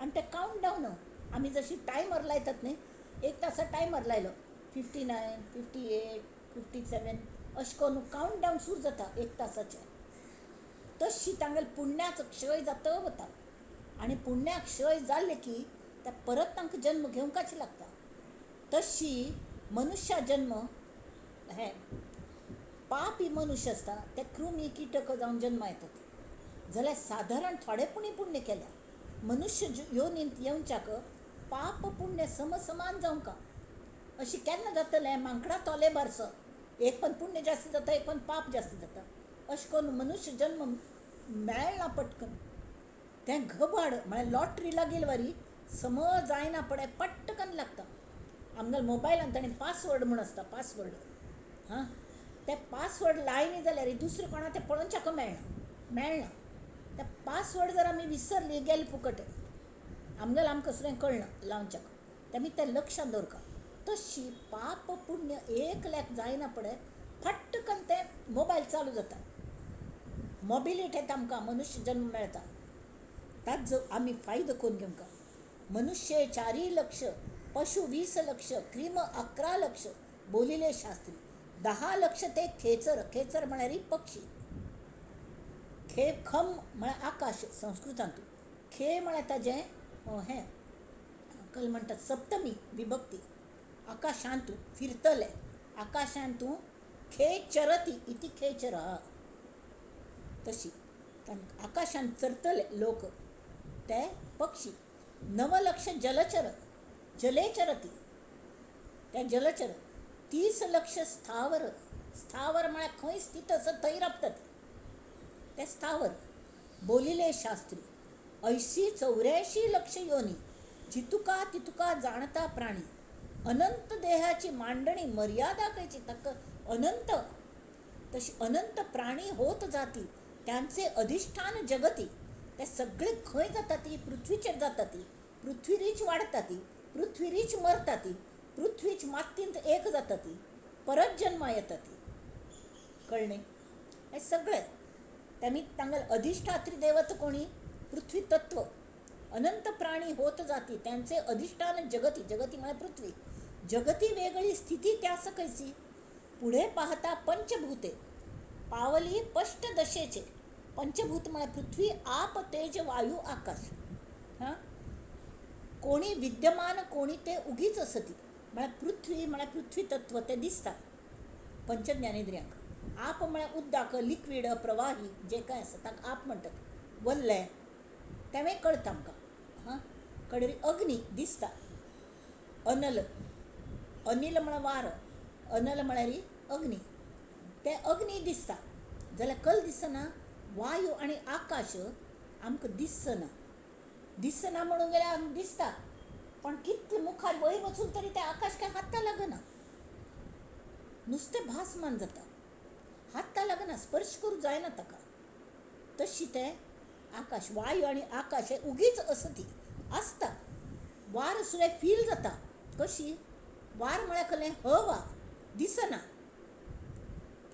आनी ते कावंट डावन आमी जशी टायमर लायतात न्ही, 1 तासा टायमर लायलो 59 58 57 अशें करून कावंट डावन सुरू जाता 1 तासाचें. तशी तांगेले पुण्याचो क्षय जाता वता आनी पुण्याक क्षय जाले की त्या परत तांकां जन्म घेवंकाच लागता. तशी मनुष्या जन्म हे पापी मनुष्य आसता ते कृमी किटक जावन जन्मा येतात. जाल्यार सादारण थोडे पुणी पुण्य केल्या मनुष्य योनींत येवच्याक पाप पुण्य समसमान जावंका. अशें केन्ना जातलें, मांकडा तोले बारसो, एक पण पुण्य जास्त जाता एक पण पाप जास्त जाता. अशें करून मनुष्य जन्म मेळना पटकन. तें घबाड म्हळ्यार लॉटरी लागील वारी समज जायना पडे पटकन लागता. आमगेल्या मोबायलान ताणें पासवर्ड म्हूण आसता, पासवर्ड हां, ते पासवर्ड लायनी जाल्यार दुसरें कोणा तें पळोवच्याक मेळना मेळना. ते पासवर्ड जर आमी विसरली गेले फुकट, आमगेलें आमकां सुद्दां कळना लावच्याक. तेमी तें लक्षांत दवरका. तशी पाप पुण्य एकल्याक जायना पडे फटकन तें मोबायल चालू जाता, मोबिलिटी येता आमकां, मनुष्य जन्म मेळटा. ताजो आमी फायदो करून घेवंका. मनुष्य 4 लक्ष, पशु 20 लक्ष, क्रीम 11 लक्ष बोलिले शास्त्री. 10 लक्ष ते खेचर, खेचर म्हळ्यार पक्षी. खे खम म्हळ्यार आकाश संस्कृतांतू, खे म्हळ्यार ताजें हें कल म्हणटात सप्तमी विभक्ती. आकाशांतू फिरतले, आकाशांतू खे चरती इति खेचर, तशी आकाशांत चरतले लोक ते पक्षी. 9 लक्ष जलचर, जलेचरती ते जलचर. 30 लक्ष स्थावर, स्थावर म्हळ्यार खंय स्थित आसा थंय राबतात ते स्थावर बोलिले शास्त्री. 80 84 लक्ष योनी जितुका तितुका जाणता प्राणी. अनंत देहाची मांडणी मर्यादा कैची ताका अनंत, तशी अनंत प्राणी होत जाती त्यांचे अधिष्ठान जगती. ते सगळे खंय जाता ती पृथ्वीचेर जाता ती, पृथ्वीरीच वाडटा ती, पृथ्वीरीच मरता ती, पृथ्वीच मातींत एक जाता ती, परत जन्मा येता ती. कळ्ळें हें सगळें. तेमी तांगेलें अधिष्ठात्री देवत कोणी, पृथ्वी तत्व. अनंत प्राणी होत जाती त्यांचे अधिष्ठान जगती, जगती म्हळ्यार पृथ्वी. जगती वेगळी स्थिती त्यास कैसी, पुढे पाहता पंचभूते पावली पष्ट दशेचे. पंचभूत म्हळ्यार पृथ्वी आप तेज वायू आकाश. हां, कोणी विद्यमान कोणी ते उगीच असती. म्हळ्यार पृथ्वी म्हळ्यार पृथ्वी तत्व ते दिसता पंचज्ञानेंद्रियांक. आप म्हळ्यार उदक लिक्वीड प्रवाही जे काय आसा ताका आप म्हणटात, वल्लें तेंवूय कळटा आमकां. हां, कडरी अग्नी दिसता, अनल, अनिल म्हळ्यार वारो, अनल म्हळ्यार अग्नी, ते अग्नी दिसता. जाल्यार कल दिसना वायू आनी आकाश आमकां दिसना. दिसना म्हणून गेल्यार आमकां दिसता, पण कितले मुखार वयर वचून तरी तें आकाश काय हाता लागना, नुस्तें भासमान जाता, हाता लागना, स्पर्श करूंक जायना ताका. तशी तें आकाश वायू आनी आकाश हे उगीच असती आसता. वार सुद्दां फील जाता. कशी वार म्हळ्यार कसलें हवा दिसना,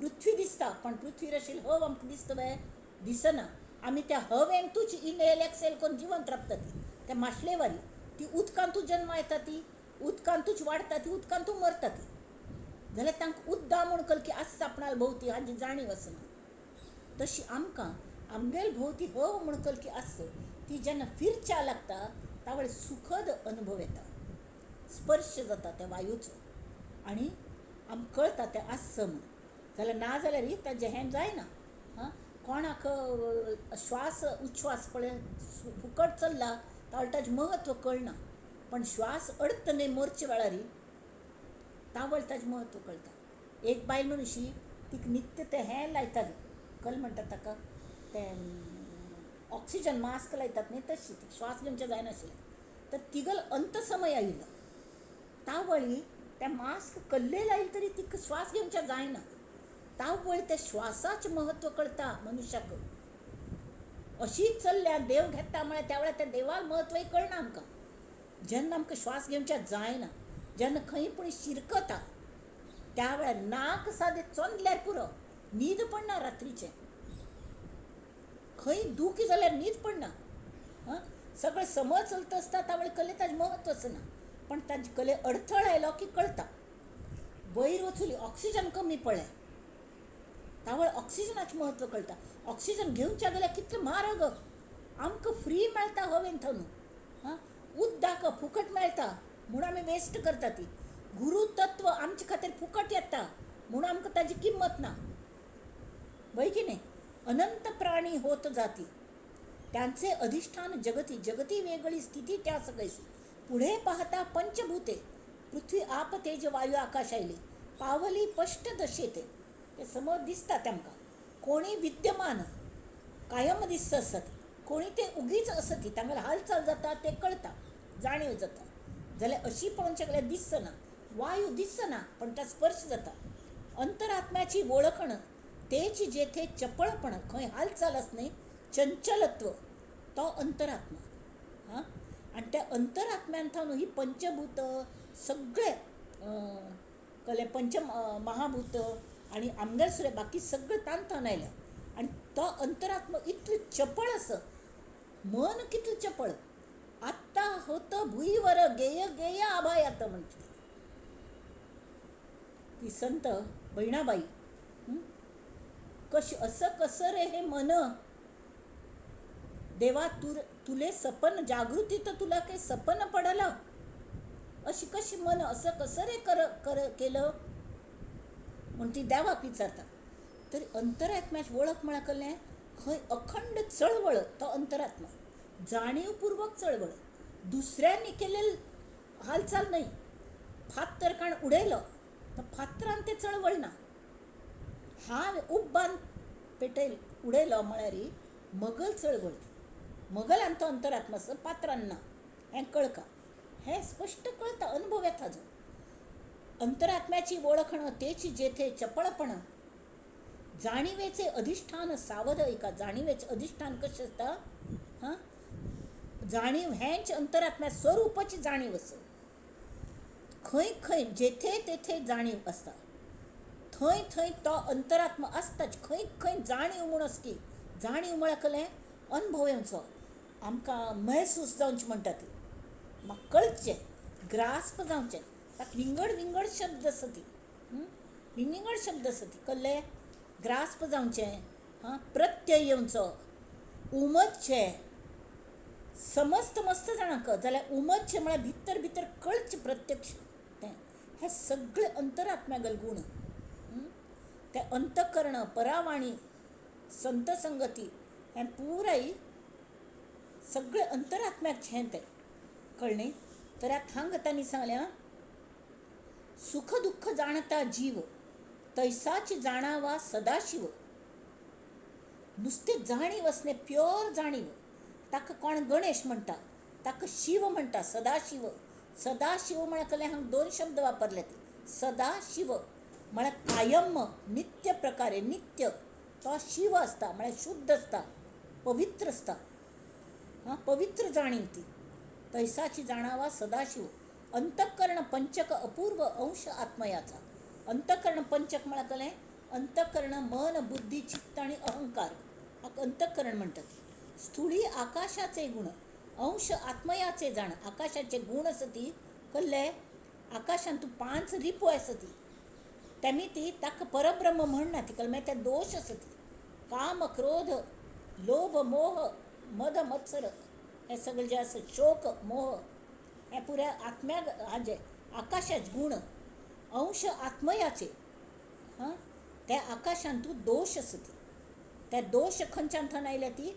पृथ्वी दिसता पण पृथ्वीर आशिल्ली हव आमकां दिसता वे दिसना. आमी त्या हवेंतूच इनहेल एक्सेल करून जिवंत राबता ती, त्या माशलेवारी ती उदकांतूच जन्मा येता ती, उदकांतूच वाडटा ती, उदकांतूच मरता ती. जाल्यार तांकां उद्दा म्हूण कलकी आसता आपणाल भोंवती हाजी जाणीव आसना. तशी आमकां आमगेल भोंवती हव म्हूण कलकी आसता ती जेन्ना फिरच्या लागता तावळ सुखद अनुभव येता, स्पर्श जाता त्या वायूचो आनी आमकां कळटा तें आसता म्हूण. जाल्यार ना जाल्यार ताजें हें जायना. हां, कोणाक श्वास उच्छ्वास पळय फुकट चल्ला तावळ ताजें म्हत्व कळना. पण श्वास अडत न्हय मोरचे वेळार तावळ ताजें म्हत्व कळटा. एक बायल मनुशी तिका नित्य तें हें लायताली, कल म्हणटात ताका, तें ऑक्सिजन मास्क लायतात न्ही तशी, तिका श्वास घेवचें जायनाशिल्लें. तर तिगल अंत समय आयिल्लो तावळी त्या मास्क कल्ले लायले तरी तिका श्वास घेवचें जायना. तावळ त्या श्वासाचें म्हत्व कळटा मनुष्याक. अशी चल्ल्या देव घेता म्हळ्यार त्या वेळार त्या देवाक म्हत्वय कळना आमकां. जेन्ना आमकां श्वास घेवच्या जायना, जेन्ना खंय पूण शिरकता, त्या वेळार नाक सादें चोंदल्यार पुरो, न्हीद पडना रात्रीचें. खंय दुखी जाल्यार न्हीद पडना. हां, सगळें समज चलता आसता त्या वेळार कले ताजें म्हत्व आसना, पण ताजे कले अडथळ आयलो की कळटा. वयर वचून ऑक्सिजन कमी पडलें तावळ ऑक्सिजनाचें म्हत्व कळटा. ऑक्सिजन घेवच्या जाल्यार कितलें म्हारग, आमकां फ्री मेळटा हवेन थंय. हां, उदक फुकट मेळटा म्हूण आमी वेस्ट करता ती. गुरू तत्व आमचे खातीर फुकट येता म्हूण आमकां ताजी किंमत ना, वय की न्ही? अनंत प्राणी होत जाती, त्यांचे अधिष्ठान जगती, जगती वेगळी स्थिती त्या सगळीशी. पुढे पाहता पंचभूते, पृथ्वी आप तेज वायू आकाश आयले, पावली पष्ट दशेते. ते समोर दिसता तांकां. कोणी विद्यमान कायम दिसता आसत, कोणी ते उगीच आसती, तांकां हालचाल जाता ते कळटा, जाणीव जाता. जाल्यार अशी पळोवंक गेल्यार दिसना, वायू दिसना पण त्या स्पर्श जाता. अंतरात्म्याची वळखण तेच जेथे चपळपण, खंय हालचाल आसना, चंचलत्व, तो अंतरात्मा. हां, आनी त्या अंतरात्म्यान थावन ही पंचभूत सगळे कळ्ळें, पंच महाभूत आनी आमगेर सुद्दां बाकी सगळें तान थावन आयल्या. आनी तो अंतरात्मा इतलो चपळ आसा, मन कितलें चपळ. आत्ता होत भुंयवर गेय गेय आभायात म्हणटा ती संत बहिणाबाई. कशी असं कसं रे हे मन देवा, तुले सपन जागृती तर तुला काही सपन पडलं, अशी कशी मन असं कसं रे कर कर केलं म्हूण ती देवाक विचारता. तर अंतरात्म्याची वळख म्हळ्यार कसलें, खंय अखंड चळवळ, तो अंतरात्मा जाणीवपूर्वक चळवळ, दुसऱ्यांनी केलेली हालचाल न्हय. फातर काण उडयलो तर फातरान ते चळवळ ना, हांव उब्बान पेटयल उडयलो म्हळ्यार मगल चळवळ, मगलान तो अंतरात्मा आसा, पात्रान ना. हें कळका, हें स्पश्ट कळटा, अनुभव येता. जो अंतरात्म्याची वळखण तेची जेथे चपळपण, जाणीवेचे अधिष्ठान सावध ऐका. जाणीवेचें अधिष्ठान कशें आसता? हां, जाणीव हेंच अंतरात्म्या स्वरूपाची जाणीव आसा. खंय खंय जेथे तेथे जाणीव आसता, थंय थंय तो अंतरात्मा आसताच. खंय खंय जाणीव म्हूण आसती. जाणीव म्हळ्यार कसलें? अनुभव येवचो, आमकां महसूस जावचें म्हणटा ती, म्हाका कळचें, ग्रास्प जावचें. ताका विंगड विंगड शब्द आसा ती, विंगड शब्द आसा ती, कळ्ळें? ग्रास्प जावचें, हां, प्रत्यय येवचो, उमजचें, समस्त मस्त जाणांक जाल्यार उमजचें म्हळ्यार भितर भितर कळचें प्रत्यक्ष तें. हें सगळें अंतरात्म्यागेले गूण. तें अंतकर्ण, परावाणी, संतसंगती हें पुराय सगळें अंतरात्म्याचें हें तें, कळ्ळें? तर हांगा तांणी सांगलें, सुख दुःख जाणता जीव, तैसाच जाणावा सदाशिव. नुस्तें जाणीव आसलें, प्योर जाणीव, ताका कोण गणेश म्हणटा, ताका शिव म्हणटा, सदाशिव. सदाशिव म्हळ्यार कसलें? हांगा दोन शब्द वापरले ते. सदाशिव म्हळ्यार कायम, नित्य प्रकारे, नित्य तो शिव आसता, म्हळ्यार शुद्ध आसता, पवित्र आसता. हां, पवित्र जाणीव ती. तैसाची जाणावा सदाशिव. अंतःकरण पंचक अपूर्व अंश आत्मयाचा. अंतःकरण पंचक म्हळ्यार कसलें? अंतःकरण मन, बुद्धी, चित्त आनी अहंकार, हाका अंतःकरण म्हणटात. स्थूळी आकाशाचे गुण, अंश आत्मयाचे जाण. आकाशाचे गुण आसा ती, कळ्ळें? आकाशान तूं पांच रिपू आसा ती, तेमी ती ताका परब्रह्म म्हणना ती, कळ्ळें? मागीर ते दोश आसा ती, काम, क्रोध, लोभ, मोह, मद, मत्सर, हे सगळे जे आसा, शोक, मोह, हे पुराय आत्म्याक हाजे आकाशाचे गुण, अंश आत्मयाचे. हां, त्या आकाशान तूं दोश आसा ती, त्या दोश खंयच्यान थंय आयल्या ती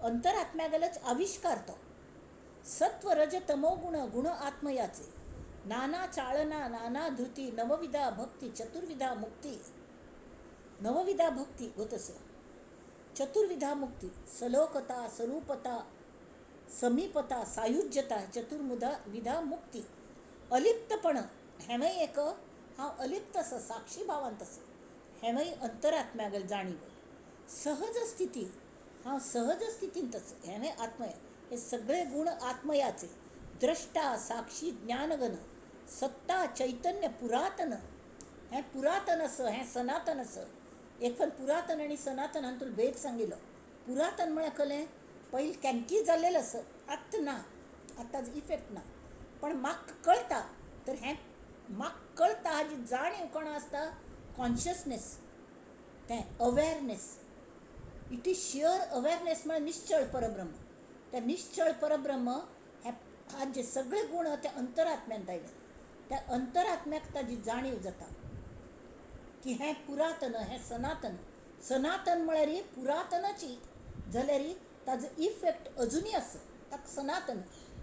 अंतरात्म्यागेलोच आविश्कार तो. सत्व रज तमो गुण गुण आत्मयाचे, नाना चाळना नाना धृती, नवविधा भक्ती चतुर्विधा मुक्ती. नवविधा भक्ती होतस, चतुर्विधा मुक्ती, सलोकता स्वरूपता समीपता सायुज्यता, चतुर्मुधा विधा मुक्ती. अलिप्तपण हेंवय एक हांव अलिप्त आसा, साक्षी भावांत आसा, हेंवय अंतरात्म्यागेल जाणीव. सहज स्थिती, हांव सहज स्थितींत आसा, हेंवय आत्मया. हे सगळे गुण आत्मयाचे. द्रष्टा साक्षी ज्ञानघन, सत्ता चैतन्य पुरातन. हें पुरातन आसा, हें सनातन आसा. एक पण पुरातन आनी सनातन हातूंत भेद सांगिल्लो. पुरातन म्हळ्यार कलें पयलीं केन्ना जाल्लेलें आसा, आतां ना, आतां इफेक्ट ना, पण म्हाका कळटा. तर हें म्हाका कळटा हाजी जाणीव कोणा आसता? कॉन्शियसनेस, तें awareness. It is sheer awareness म्हळ्यार निश्चळ परब्रह्म. त्या निश्चळ परब्रह्म हे हाजे सगळे गुण त्या अंतरात्म्यांत आयले. त्या अंतरात्म्याक ताजी जाणीव जाता की हें पुरातन, हें सनातन. सनातन म्हळ्यार पुरातनाची जाल्यार ताजो इफेक्ट अजुनूय आसा, ताका सनातन.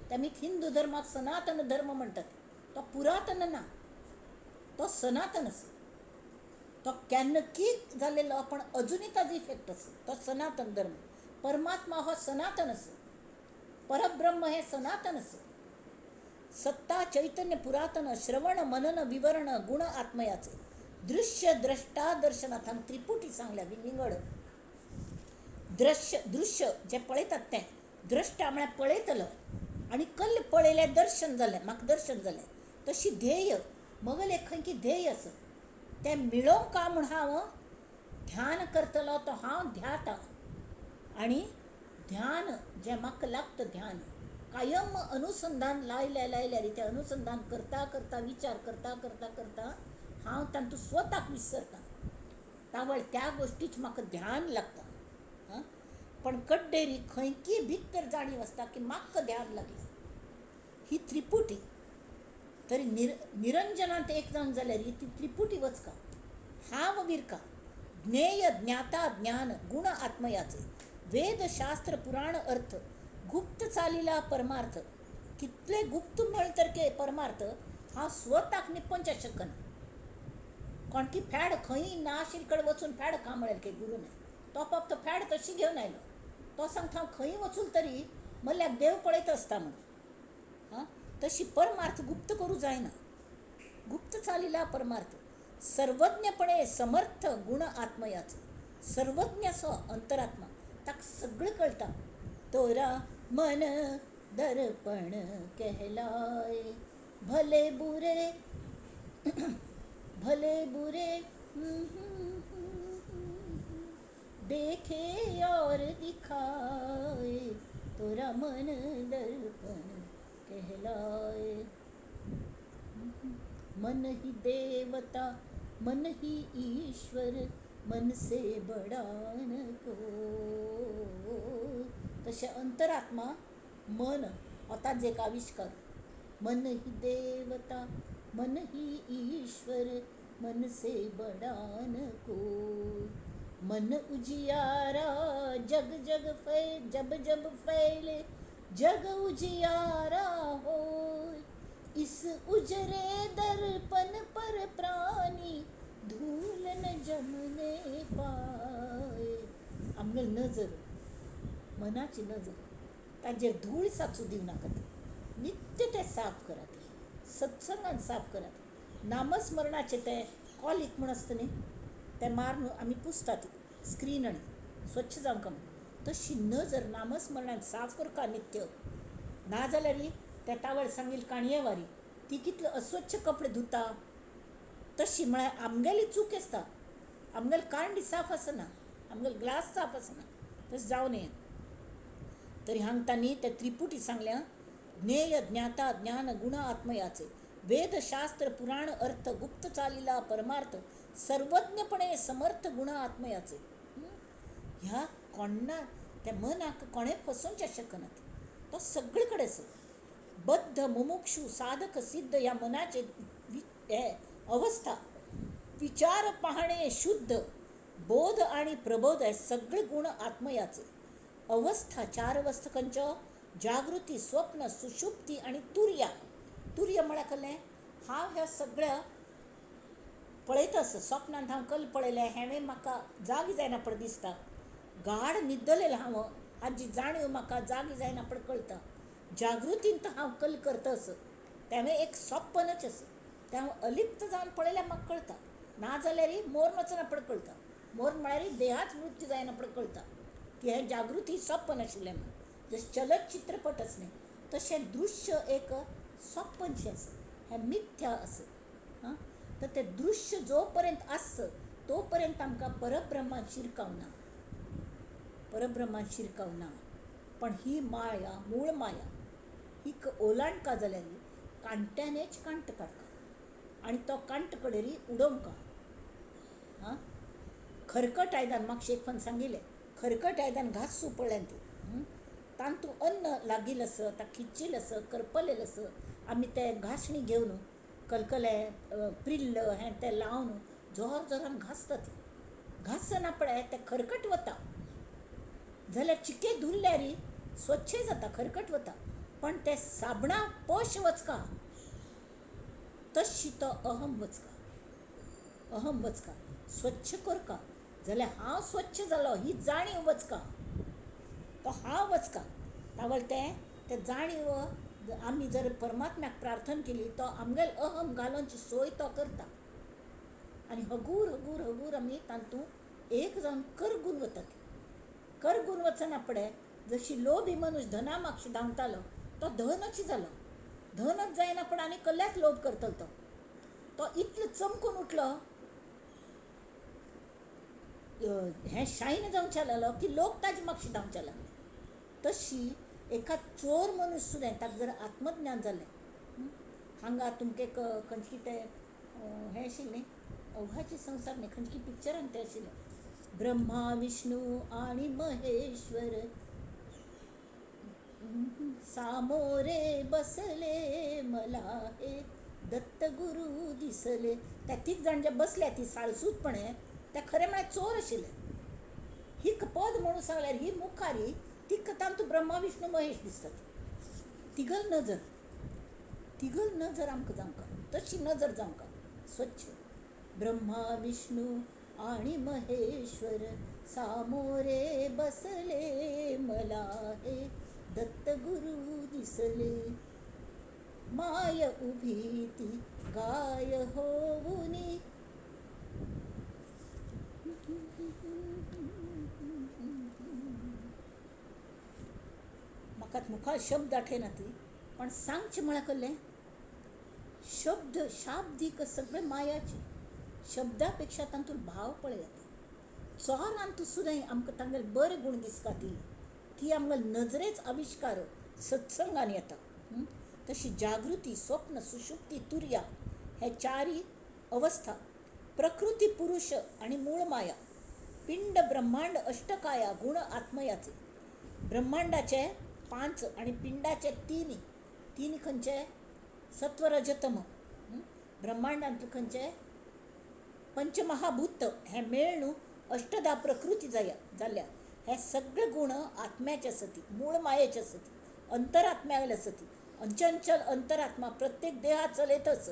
ते आमी हिंदू धर्माक सनातन धर्म म्हणटात. तो पुरातन ना, तो सनातन आसा. तो केन्ना की जाल्लेलो पण अजुनूय ताजो इफेक्ट आसा. तो सनातन धर्म. परमात्मा हो सनातन आसा, परब्रह्म हें सनातन आसा. सत्ता चैतन्य पुरातन, श्रवण मनन विवरण गुण आत्मयाचे, दृश्य द्रष्टा दर्शनात. हांगा त्रिपुटी सांगल्या विंगड. दृश्य, दृश्य जें पळयतात तें द्रष्टा म्हळ्यार पळयतलो आनी कल्ल पळयलें दर्शन जालें, म्हाका दर्शन जालें. तशी ध्येय मगले खंयकी ध्येय आसा तें मेळोवंक का म्हूण हांव ध्यान करतलो, तो हांव ध्याता. आनी ध्यान जें म्हाका लागता, ध्यान कायम अनुसंधान लायल्या लायल्यार तें अनुसंधान करता करता, विचार करता करता करता हांव तातूंत स्वताक विसरता. तावळ त्या गोश्टीच म्हाका ध्यान लागता. आं, पण कड्डेरी खंयकी भितर जाणीव आसता की म्हाका ध्यान लागलें. ही त्रिपुटी तरी निरंजनांत एक जावन जाल्यार ती त्रिपुटी वचका. हांव विरका, ज्ञेय ज्ञाता ज्ञान गुण आत्मयाचे, वेद शास्त्र पुराण अर्थ, गुप्त चालिला परमार्थ. कितले गुप्त म्हळ्यार तर परमार्थ हांव स्वताक निपंच्या शकना. कोणकी फॅड खंय ना आशिल्ले कडेन वचून फॅड का म्हळें की गुरूने, तो पाप तो फॅड तशी घेवन आयलो. तो सांगता हांव खंय वचून तरी मल्याक देव पळयत आसता म्हणून. आं, तशी परमार्थ गुप्त करूं जायना. गुप्त चालिला परमार्थ. सर्वज्ञपणे समर्थ गुण आत्मयाचे. सर्वज्ञ असो अंतरात्मा, ताका सगळें कळटा. तोरा मन दर्पण कहलाए, भले बुरे भले बुरे देखे और दिखाए, तोरा मन दर्पण कहलाए. मन ही देवता मन ही ईश्वर, मन से बडा न को. तशें अंतरात्मा मन होताच एक आविश्कार. मन ही देवता मन ही ईश्वर, मन से बडा न को. मन उजियारा जग जग फैल, जब जब फैले जग उजियारा हो. इस उजरे दर्पण पर प्राणी धूल न जमने पाए. आमगेली नजर, मनाची नजर ताजेर धूळ साचू दिवं नाकात. नित्य तें साफ करात, सत्संगान साफ करात. नामस्मरणाचें तें कॉलीक म्हूण आसता न्ही, तें मारून आमी पुसतात स्क्रीन आनी स्वच्छ जावंक म्हूण. तशी नजर नामस्मरणान साफ करता नित्य. ना जाल्यार त्या तावळ सांगील काणयेवारी ती कितले अस्वच्छ कपडे धुता. तशी म्हळ्यार आमगेली चूक आसता. आमगेली कांडी साफ आसना, आमगेलो ग्लास साफ आसना, तशें जावं नये. तरी हांगा तांणी ते त्रिपुटी सांगल्या. ज्ञेय ज्ञाता ज्ञान गुण आत्मयाचे, वेद शास्त्र पुराण अर्थ, गुप्त चालिला परमार्थ, सर्वज्ञपणे समर्थ गुण आत्मयाचे. ह्या कोण्णा त्या मनाक कोणें फसोवचें शकनात, तो सगळे कडेन आसा. बद्ध मुमुक्षु साधक सिद्ध ह्या मनाचे हे अवस्था, विचार पाहणे शुद्ध, बोध आणि प्रबोध हे सगळे गुण आत्मयाचे. अवस्था चार अवस्था खंयच्यो? जागृती, स्वप्न, सुषुप्ती आनी तुर्या. तुर्य म्हळ्यार कसलें? हांव ह्या सगळ्या पळयता आसा. स्वप्नांत हांव कल पळयलें, हेंवें म्हाका जाग जायना पड दिसता. गाढ न्हिदलेलें हांव हाजी जाणीव म्हाका जागी जायना पड कळटा. जागृतींत हांव कल करता आसा, तेंवें एक सपनच आसा. तें हांव अलिप्त जावन पळयल्यार म्हाका कळटा, नाजाल्यार मोर वचना पड कळटा. मोर म्हळ्यार देहाच मृत्यू जायना पड कळटा की हें जागृती सपन आशिल्लें म्हूण. जशें चलचित्रपट आसा न्ही, तशें दृश्य एक सपनशें आसा, हें मिथ्या आसा. आं, तर तें दृश्य जो पर्यंत आसता तो पर्यंत आमकां परब्रह्मान शिरकावना, परब्रह्मान शिरकावना. पण ही माया, मूळ माया, ही ओलांडका जाल्यार कांट्यानेच कांट काडका आनी तो कांट कडेरी उडोवंका. आं, खरकट आयदन म्हाका शेफान सांगिल्लें, खरकट आयदन घांसूं पळ्ळें ती, तांतू अन्न लागील आसा, ता खिच्चील आसा, करपलेल आसा. आमी ते घांसणी घेवन कलकले प्रिल्ल हें तें लावन जोर जोरान घांसता. ती घांसना पळय तें खरकट वता, जाल्यार चिके धुल्ल्यार स्वच्छ जाता, खरकट वता. पण ते साबणा पश वचका, तशी तो अहम वचका, अहम वचका. स्वच्छ करका जाल्यार हांव स्वच्छ जालो ही जाणीव वचका, तो हांव वचका. तावळ तें ते जाणीव आमी जर परमात्म्याक प्रार्थना केली तो आमगेल अहम घालोवची सोय तो करता. आनी हगूर हगूर हगूर आमी तातूंत एक जावन करगून वतात. करगून वचना पडे जशी लोभी मनुष्य धना मागशी धांवतालो तो धनच जालो. धनच जायना पण आनी कसल्याच लोभ करतलो तो. तो इतलो चमकून उठलो, हें शायन जावचें लागलो की लोक ताजे मागशी धांवचे लागले. तशी एका चोर मनुष्य सुद्दां ताका जर आत्मज्ञान जालें, हांगा तुमकां एक खंयची तें हें आशिल्लें न्ही, अवघाचे संवसार न्ही, खंयची पिक्चरान तें आशिल्लें, ब्रह्मा विष्णू आनी महेश्वर सामोरे बसले मला हे दत्तगुरू दिसले. त्या तीग जाण जे बसल्या ती साळसूदपणे त्या खरें म्हळ्यार चोर आशिल्ले. ही पद म्हणून सांगल्यार ही मुखारी तिका तांतू ब्रह्मा विष्णू महेश दिसतात. तिगल नजर, तिगल नजर आमकां जावंका, तशी नजर जावंका स्वच्छ. ब्रह्मा विष्णू आणि महेश्वर सामोरे बसले मला हे दत्तगुरू दिसले. माय उभी ती गाय होऊनी, म्हाका मुखार शब्द आठयना ती, पण सांगचें म्हळ्यार कसलें शब्द शाब्दीक सगळें मायाचे. शब्दा पेक्षा तातूंत भाव पळयात. चोरांत सुद्दां आमकां तांगेले बरे गूण दिसता ती आमकां नजरेच आविश्कार सत्संगान येता. तशी जागृती, स्वप्न, सुषुप्ती, तुर्या हे चारी अवस्था, प्रकृती पुरुष आणि मूळ माया, पिंड ब्रह्मांड अष्टकाया गुण आत्मयाचे. ब्रह्मांडाचे 5 आणि पिंडाचे 3, 3 खंयचे? सत्व रजतम. ब्रह्मांडांतले खंयचे? पंचमहाभूत हे मेळ्ळून अष्टधा प्रकृती जाल्या. हे सगळे गुण आत्म्याचे आसती, मूळ मायेचे आसती, अंतरात्म्यागेले आसती. अंचंचल अंतरात्मा प्रत्येक देहात चलयतच.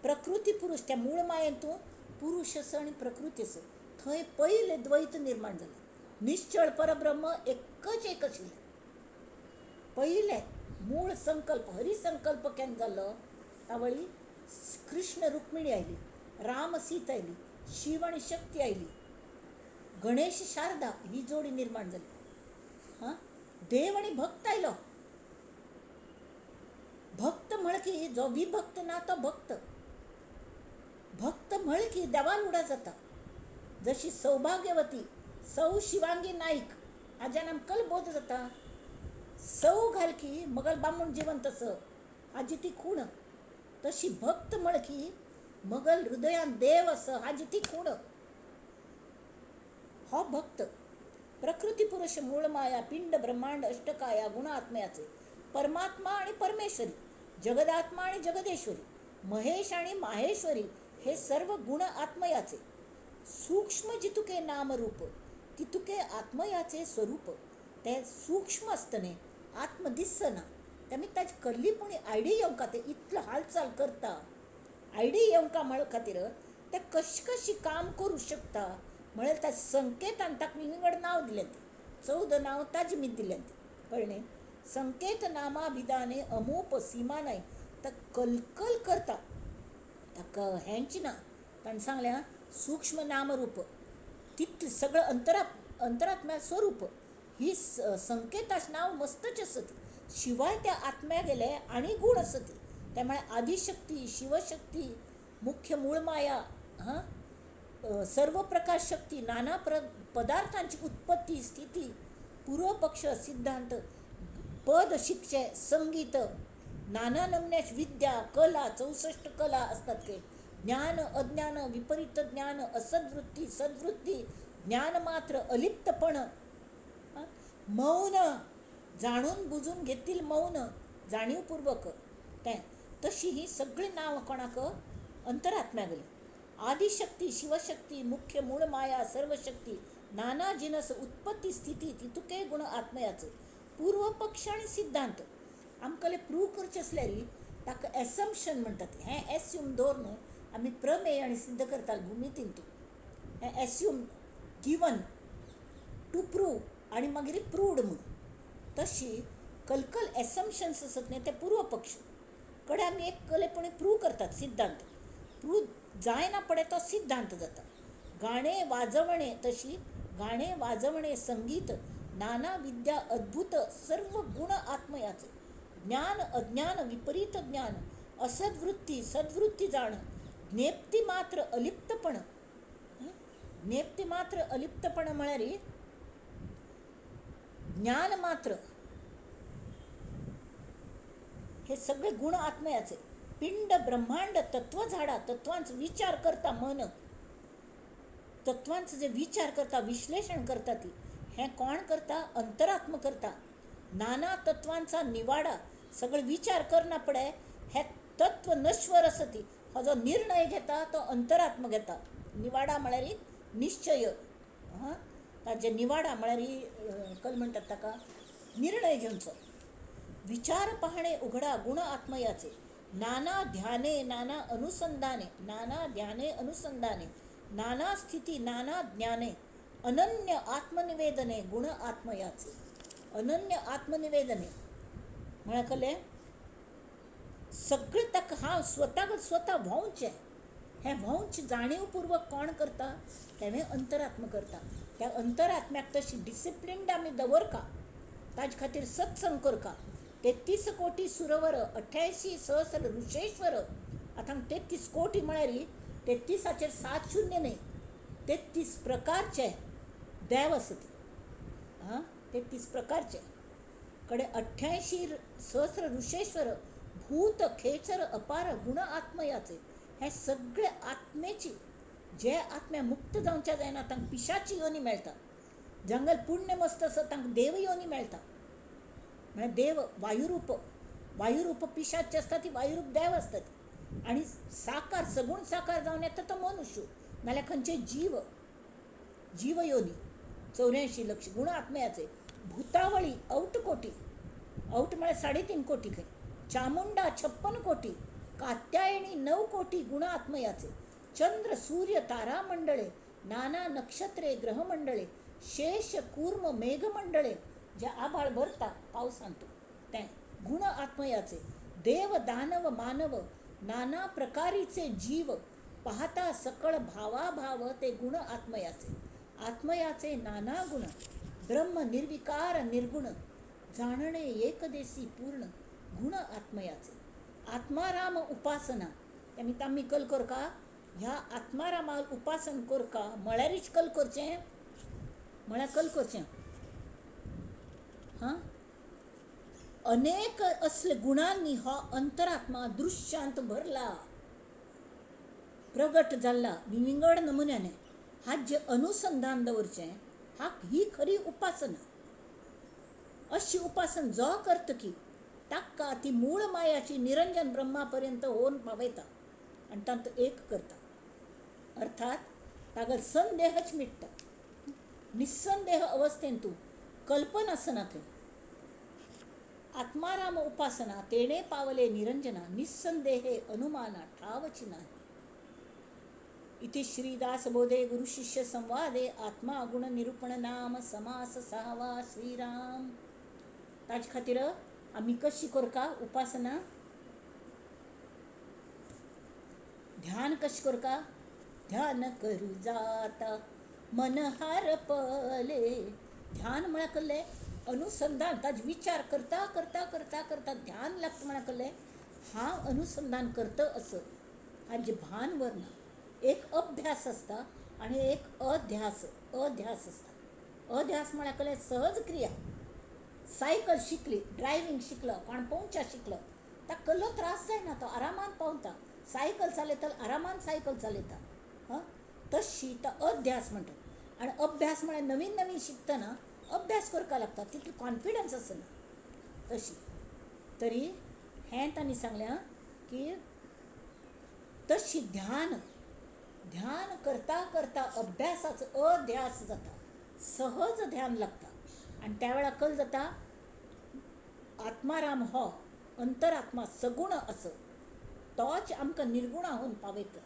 प्रकृती पुरुष त्या मूळ मायेंतून पुरुष आसा आनी प्रकृती आसा. थंय पयलें द्वैत निर्माण जालें. निश्चळ परब्रह्म एकच एक आशिल्लें. पयलें मूळ संकल्प हरिसंकल्प केन्ना जालो? तावळी कृष्ण रुक्मिणी आयली, राम सीता आयली, शिव आनी शक्ती आयली, गणेश शारदा ही जोडी निर्माण जाली. हां, देव आनी भक्त आयलो. भक्त म्हळ की जो विभक्त ना तो भक्त. भक्त म्हळ की देवान उडा जाता. जशी सौभाग्यवती सौ शिवांगी नाईक हाज्यान आमकां बोध जाता. सौ घाल की मगल बामूण जिवन तसं हाजी ती खूण. तशी भक्त म्हळ की मगल हृदयान देव आसा हाजी ती खूण. हो भक्त. प्रकृती पुरुष मूळ माया पिंड ब्रह्मांड अष्टकाया गुण आत्म्याचे. परमात्मा आणि परमेश्वरी, जगदात्मा आणि जगदेश्वरी, महेश आणि माहेश्वरी हे सर्व गुण आत्मयाचे. सूक्ष्म जितुके नामरूप तितुके आत्मयाचे स्वरूप. ते सूक्ष्म आसतने आत्म दिसना. तेमी ताजी कसली पूण आयडिया येवंका, ते इतलो हालचाल करता आयडिया येवंका म्हळ खातीर ते कशी कशी काम करूं शकता म्हळ्यार त्या संकेतान ताका विंगड नांव दिलें, 14 नांव ताजे मीत दिलें, कळ्ळें. संकेत नामाभिधाने अमूप सीमा नाय, ताका कलकल करता, ताका हेंच ना. ताणें सांगलें सूक्ष्म नामरूप तितलें सगळें अंतरात्म्या स्वरूप ही संकेताचें नांव मस्तच आसत. शिवाय त्या आत्म्या गेले आनी गूण आसत, त्या म्हळ्यार आदिशक्ती, शिवशक्ती, मुख्य मूळ माया, हां, सर्व प्रकाश शक्ती, नाना पदार्थांची उत्पत्ती स्थिती, पूर्वपक्ष सिद्धांत, पद शिकचे, संगीत, नाना नमन्याची विद्या, कला, 64 कला असतात ते, ज्ञान अज्ञान, विपरीत ज्ञान, असद्वृत्ती सद्वृत्ती, ज्ञान मात्र, अलिप्तपण, मौन, जाणून बुजून घेतील मौन, जाणीवपूर्वक तें. तशी ही सगळीं नांवां कोणाक अंतरात्म्या गेली. आदिशक्ती, शिवशक्ती, मुख्य मूळ माया, सर्वशक्ती, नाना जिनस, उत्पत्ती स्थिती, तितुके गुण आत्मयाचे. पूर्वपक्ष आनी सिद्धांत आमकां प्रूव करचें आसल्यार ताका एसम्पशन म्हणटात. हें एस्यूम दवर न्हू आमी प्रमेय आनी सिद्ध करता भुमितीन. तूं हें एस्यूम गिवन टू प्रूव आनी मागीर प्रूव्ड म्हूण. तशी कलकल एसम्पशन्स आसत न्ही ते पूर्वपक्ष कडेन आमी एक कलेपणी प्रूव करतात सिद्धांत. प्रूव जायना पडे तो सिद्धांत जाता. गाणे वाजवणे, तशी गाणे वाजवणे, संगीत, नाना विद्या, अद्भुत सर्व गुण आत्मयाचे. ज्ञान अज्ञान, विपरीत ज्ञान, असद्वृत्ती सद्वृत्ती जाण, ज्ञेप्ती मात्र अलिप्तपण. ज्ञेप्ती मात्र अलिप्तपण म्हळ्यार ज्ञान मात्र. हे सगळे गुण आत्मयाचे. पिंड ब्रह्मांड तत्व झाडा, तत्वांचो विचार करता मन, तत्वांचो जे विचार करता, विश्लेषण करता ती, हें कोण करता? अंतरात्म करता. नाना तत्वांचा निवाडा, सगळे विचार करना पडे हे तत्व नश्वर आसा ती, हो जो निर्णय घेता तो अंतरात्म घेता. निवाडा म्हळ्यार निश्चय, हां, ताजे निवाडा म्हळ्यार कल म्हणटात ताका निर्णय घेवचो. विचार पाहणे उघडा गुण आत्मयाचे. नाना ध्याने नाना अनुसंधाने, नाना ध्याने अनुसंधाने, नाना स्थिती नाना ज्ञाने, अनन्य आत्मनिवेदने गुण आत्मयाचे. अनन्य आत्मनिवेदने म्हळ्यार कळ्ळें सगळें ताका हांव स्वताक स्वता व्हांवचें, हें व्हांवचें जाणीवपूर्वक कोण करता? तेवें अंतरात्म करता. त्या अंतरात्म्याक तशी डिसिप्लिन्ड आमी दवरका, ताजे खातीर सत्संग करका. 33 कोटी सुरवर, 88 सहस्र ऋषेश्वर. आतां 33 कोटी म्हळ्यार 33 7 शून्य न्ही, 33 प्रकारचे देव आसत. हां, 33 प्रकारचे कडे 88 सहस्र ऋषेश्वर, भूत खेचर अपार गुण आत्मयाचे. हे सगळे आत्मेची, जे आत्म्या मुक्त जावच्या जायना तांकां पिशाची योनी मेळटा. जंगल पुण्य मस्त आसा तांकां देव योनी मेळटा. म्हळ्यार देव वायुरूप, वायुरूप पिशाचे आसता ती वायुरूप देव आसतात. आनी साकार सगूण साकार जावन येता तो मनुष्य, नाल्यार खंयचे जीव, जीव योनी. 84 लक्ष गुण आत्मयाचे. भूतावळी औट कोटी, औट म्हळ्यार 3.5 कोटी खंय. चामुंडा 56 कोटी, कात्यायणी 9 कोटी गुण आत्मयाचे. चंद्र सूर्य तारामंडळे, नाना नक्षत्रे ग्रहमंडळे, शेष कूर्म मेघमंडळे, जे आभाळ भरता पावसांत तें गुण आत्मयाचे. देव दानव मानव नाना प्रकारीचे जीव, पाहता सकळ भावाभाव ते गुण आत्मयाचे. आत्मयाचे नाना गुण, ब्रह्म निर्विकार निर्गुण, जाणणे एकदेसी पूर्ण गुण आत्मयाचे. आत्माराम उपासना, तेमी तामी कल करका, ह्या आत्मारामा उपासन करका म्हळ्यारीच कल करचें, म्हळ्यार कल करचें. हां, अनेक असले गुणांनी हो अंतरात्मा दृश्यांत भरला, प्रगट जाला विंगड नमुन्याने. हाजें अनुसंधान दवरचें, हा ही खरी उपासना. अशी उपासना जो करता की ताका ती मूळ मायाची निरंजन ब्रह्मा पर्यंत होवन पावयता आनी तांतूं एक करता. अर्थात ताका संदेहच मिट्टा. निस्संदेह अवस्थेंत तूं कल्पना आसना थंय. आत्माराम उपासना तेणे पावले निरंजना निस्संदेहे अनुमाना ठावची नाही. इति श्रीदासबोधे गुरुशिष्य संवादे आत्मा गुण निरूपण नाम समास सहावा. श्रीराम. ताजे खातीर आमी कशी करका उपासना, ध्यान कशें करका? ध्यान करू जाता मन हारपले. ध्यान म्हळ्यार कसलें? अनुसंधान. ताजे विचार करता करता करता करता ध्यान लागता. म्हळ्यार कसलें? हांव अनुसंधान करता असो हाजें भान व्हरना. एक अभ्यास आसता आनी एक अध्यास अध्यास आसता. अध्यास म्हळ्यार कसलें? सहज क्रिया. सायकल शिकली, ड्रायव्हींग शिकलो, कोण पोंवच्या शिकलो, ताका कसलो त्रास जायना, तो आरामान पावता. सायकल चलयता आरामान सायकल चलयता. हां, तशी तो अध्यास म्हणटात. आनी अभ्यास म्हळ्यार नवीन नवीन शिकतना अभ्यास करपाक लागता, तितलो कॉन्फिडन्स आसना. तशी तरी हें तांणी सांगलें की तशी ध्यान ध्यान करता करता अभ्यासाचो अध्यास जाता, सहज ध्यान लागता. आनी त्या वेळार कल जाता आत्माराम हो अंतरात्मा सगुण असो तोच आमकां निर्गुणा होवन पावयता.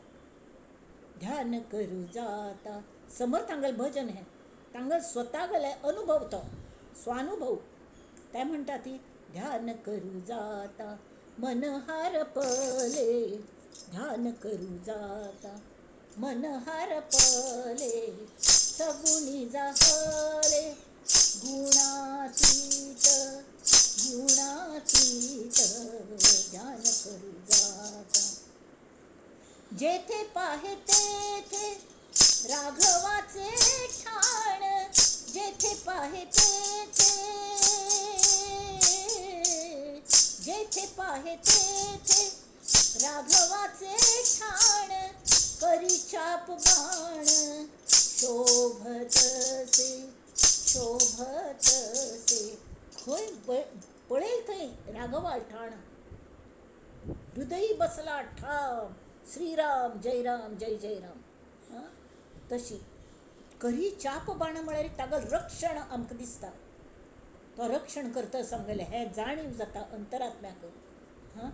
ध्यान करू जाता. समर्थांगेलें भजन हें तांगेलो स्वता गेले अनुभव, तो स्वानुभव. ते म्हणटा ती ध्यान करू जाता मन हारपले, ध्यान करू जाता मन हारपले, सगुणी जाहले गुणातीत गुणातीत, ध्यान करू जाता. जेथे पाहे तेथे राघवाचे ठाण, जेथे पाहे तेथे, जेथे पाहे तेथे राघवाचे ठाण, करी चाप बाण शोभतसे शोभतसे. खंय पळयल थंय राघवा ठाण, हृदयी बसला ठाम, श्रीराम जय राम जय जय राम. तशी करी चाप बाण म्हळ्यार तागेलें रक्षण आमकां दिसता. तो रक्षण करता सांगलें हें जाणीव जाता अंतरात्म्याक. हां,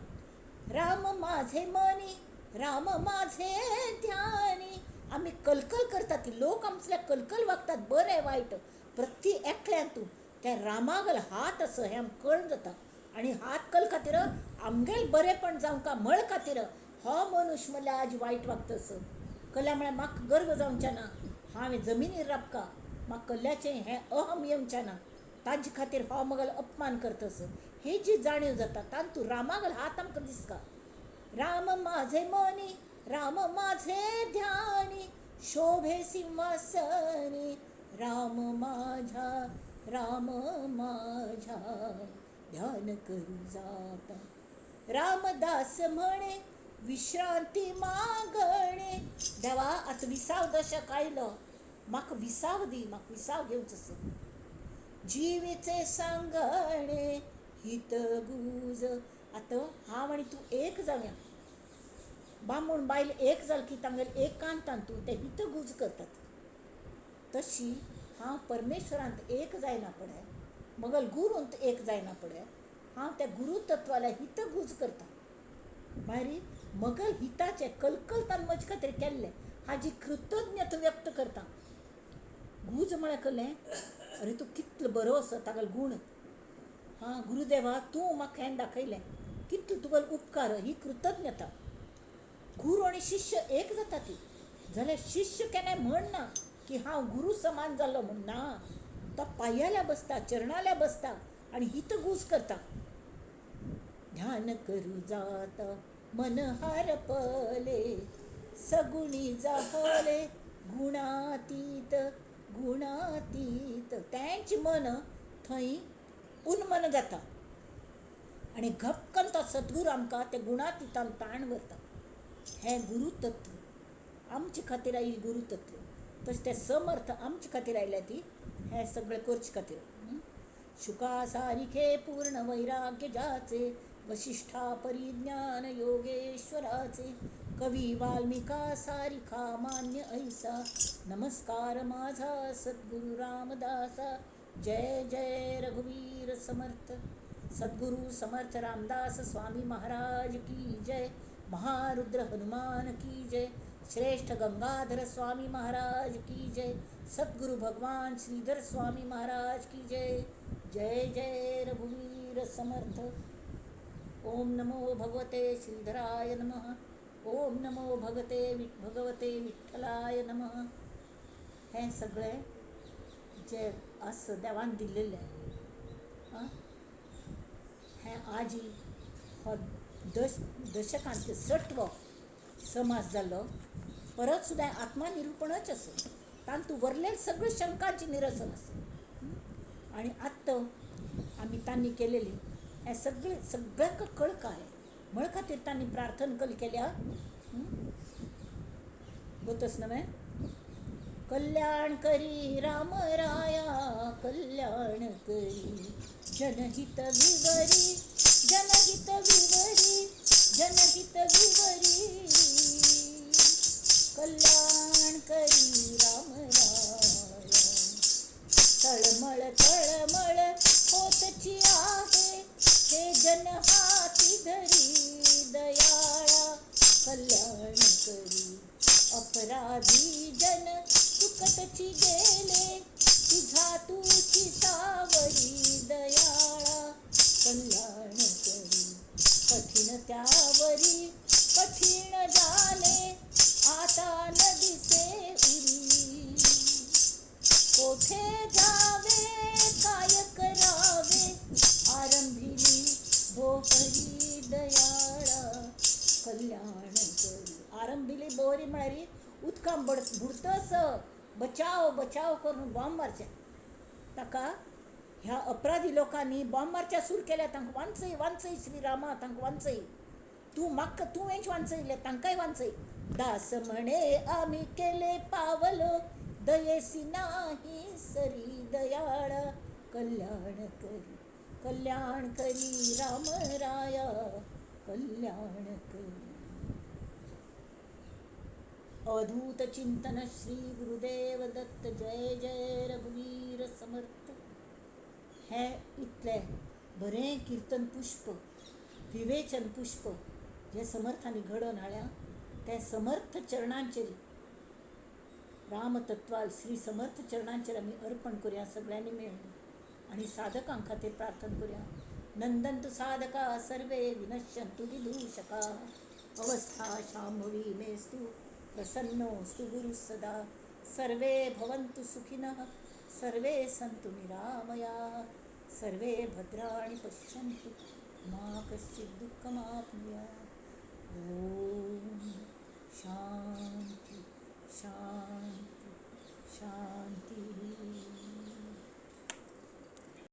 राम माझे मनी राम माझे ध्यानी. आमी कलकल करतात, लोक आमचें कलकल वागतात, बरें वायट प्रति एकल्यान तूं त्या रामागल हात आसा हें आमकां कळून जाता. आनी हात कल खातीर आमगेल बरेंपण जावंका म्हळ खातीर हो मनुष्य म्हणल्यार आज वायट वागता असो. कल्या म्हळ्यार म्हाका गर्व जावचें ना, हांवें जमिनीर राबका, म्हाका कल्याचें हें अहम येवचें ना, ताजे खातीर हो म्हगेलो अपमान करता असो. ही जी जाणीव जाता तातूंत रामागल हात आमकां दिसता. राम माझे मनी राम माझे ध्यानी, शोभे सिंहासनी, राम माझ्या राम माझ्या, ध्यान करू जाता. रामदास म्हणे विश्रांती मागणे. देवा आतां विसाव दशक आयलो, म्हाका विसाव दी, म्हाका विसाव घेवचो असो. जिवीचे सांगणे हितगुज. आतां हांव आनी तूं एक जावया. बामण बायल एक जाल की तांगेले एकांतान तूं ते हितगुज करतात. तशी हांव परमेश्वरांत एक जायना पळय, मगल गुरूंत एक जायना पळय, हांव त्या गुरू तत्वाला हितगुज करता. मागीर मगल हिताचें कलकलतान म्हजे खातीर केल्लें हाजी कृतज्ञता व्यक्त करता. गुज म्हळ्यार कसलें? अरे तूं कितलो बरो आसा, तागेलो गूण. हां गुरुदेवा तूं म्हाका हें दाखयलें, कितलो तुगेलो उपकार, ही कृतज्ञता. गुरू आनी शिष्य एक जाता ती. जाल्यार शिष्य केन्नाय म्हणना की हांव गुरू समान जालो म्हूण, ना, तो पांयाल्या बसता, चरणाल्या बसता आनी हितगुज करता. ध्यान करू जाता मन हारपले, सगुणी जाहले गुणातीत गुणातीत. तेंच मन थंय उन्मन जाता आनी घपकन तो सद्गुरू आमकां ते गुणातीतान ताण व्हरता. हें गुरुतत्व आमचे खातीर आयिल्लें गुरुतत्व. तशें तें समर्थ आमचे खातीर आयल्या ती हें सगळें करचे खातीर. शुका सारिखे पूर्ण वैराग्य जाचे, वशिष्ठा परिज्ञान योगेश्वराचे, कवी वाल्मिका सारिखा मान्य ऐसा, नमस्कार माझा सद्गुरु रामदासा. जय जय रघुवीर समर्थ. सद्गुरु समर्थ रामदास स्वामी महाराज की जय, महारुद्र हनुमान की जय, श्रेष्ठ गंगाधर स्वामी महाराज की जय, सद्गुरु भगवान श्रीधर स्वामी महाराज की जय. जय जय रघुवीर समर्थ. ओम नमो भगवते श्रीधराय नमः. ओम नमो भगवते विठ्ठलाय नमः. हें सगळें जें आसा देवान दिल्लें हें आजी हो दशकांत सट्व समास जाल्लो परत सुद्दां आत्मनिरुपणच आसा. तातूंत वरलें सगळें शंकांचें निरसन आसा. आनी आत्तां आमी तांणी केलेली हें सगळें सगळ्यांक कळकाय म्हण खातीर तांणी प्रार्थना कल केल्या. गोतस नवें कल्याण करी राम राया कल्याण करी, जनहित विवरी जनहित विवरी जनहित विवरी, कल्याण करी राम राया. तळमळ तळमळ होतची आहे हे जन हाती धरी दयाळा, कल्याण करी. अपराधी जन चुकतची गेले तुझा तुची सावरी दयाळा, कल्याण करी. कठीण त्यावरी कठीण झाले आता न दिसे उरी, कोठे जावे काय करावे आरंभिली भोहरी दयाळा, कल्याण करी. आरंभिली बोहरी म्हळ्यार उदकान बुडतस बचाव बचाव करून बॉम्ब मारचे ताका. ह्या अपराधी लोकांनी बॉम्ब मारच्या सुरू केल्या. तांकां वांचय वांचय श्रीरामा, तांकां वांचय तूं, म्हाका तुवेंच वांचयलें तांकांय वांचय. दास म्हणे आमी केले पावलो दयेसी नाही सरी दयाळा, कल्याण करी कल्याण करी राम राया, कल्याण करी. अवधूत चिंतन श्री गुरुदेव दत्त. जय जय रघुवीर समर्थ. हें इतलें बरें किर्तन पुष्प विवेचन पुष्प जें समर्थांनी घडोवन हाडलां तें समर्थ चरणांचेर रामतत्वाल श्री समर्थ चरणांचेर आमी अर्पण करुया सगळ्यांनी मेळून आनी साधकां खातीर प्रार्थना करुया. नंदंतु साधका सर्वे विनश्यंतु विदूषका, अवस्था शांभवी मेस्तु प्रसन्नोऽस्तु गुरुः सदा. सर्वे भवन्तु सुखिनः सर्वे सन्तु निरामयाः, सर्वे भद्राणि पश्यन्तु मा कश्चित् दुःखमाप्नुयात्. ॐ शान्ति शान्ति शान्तिः.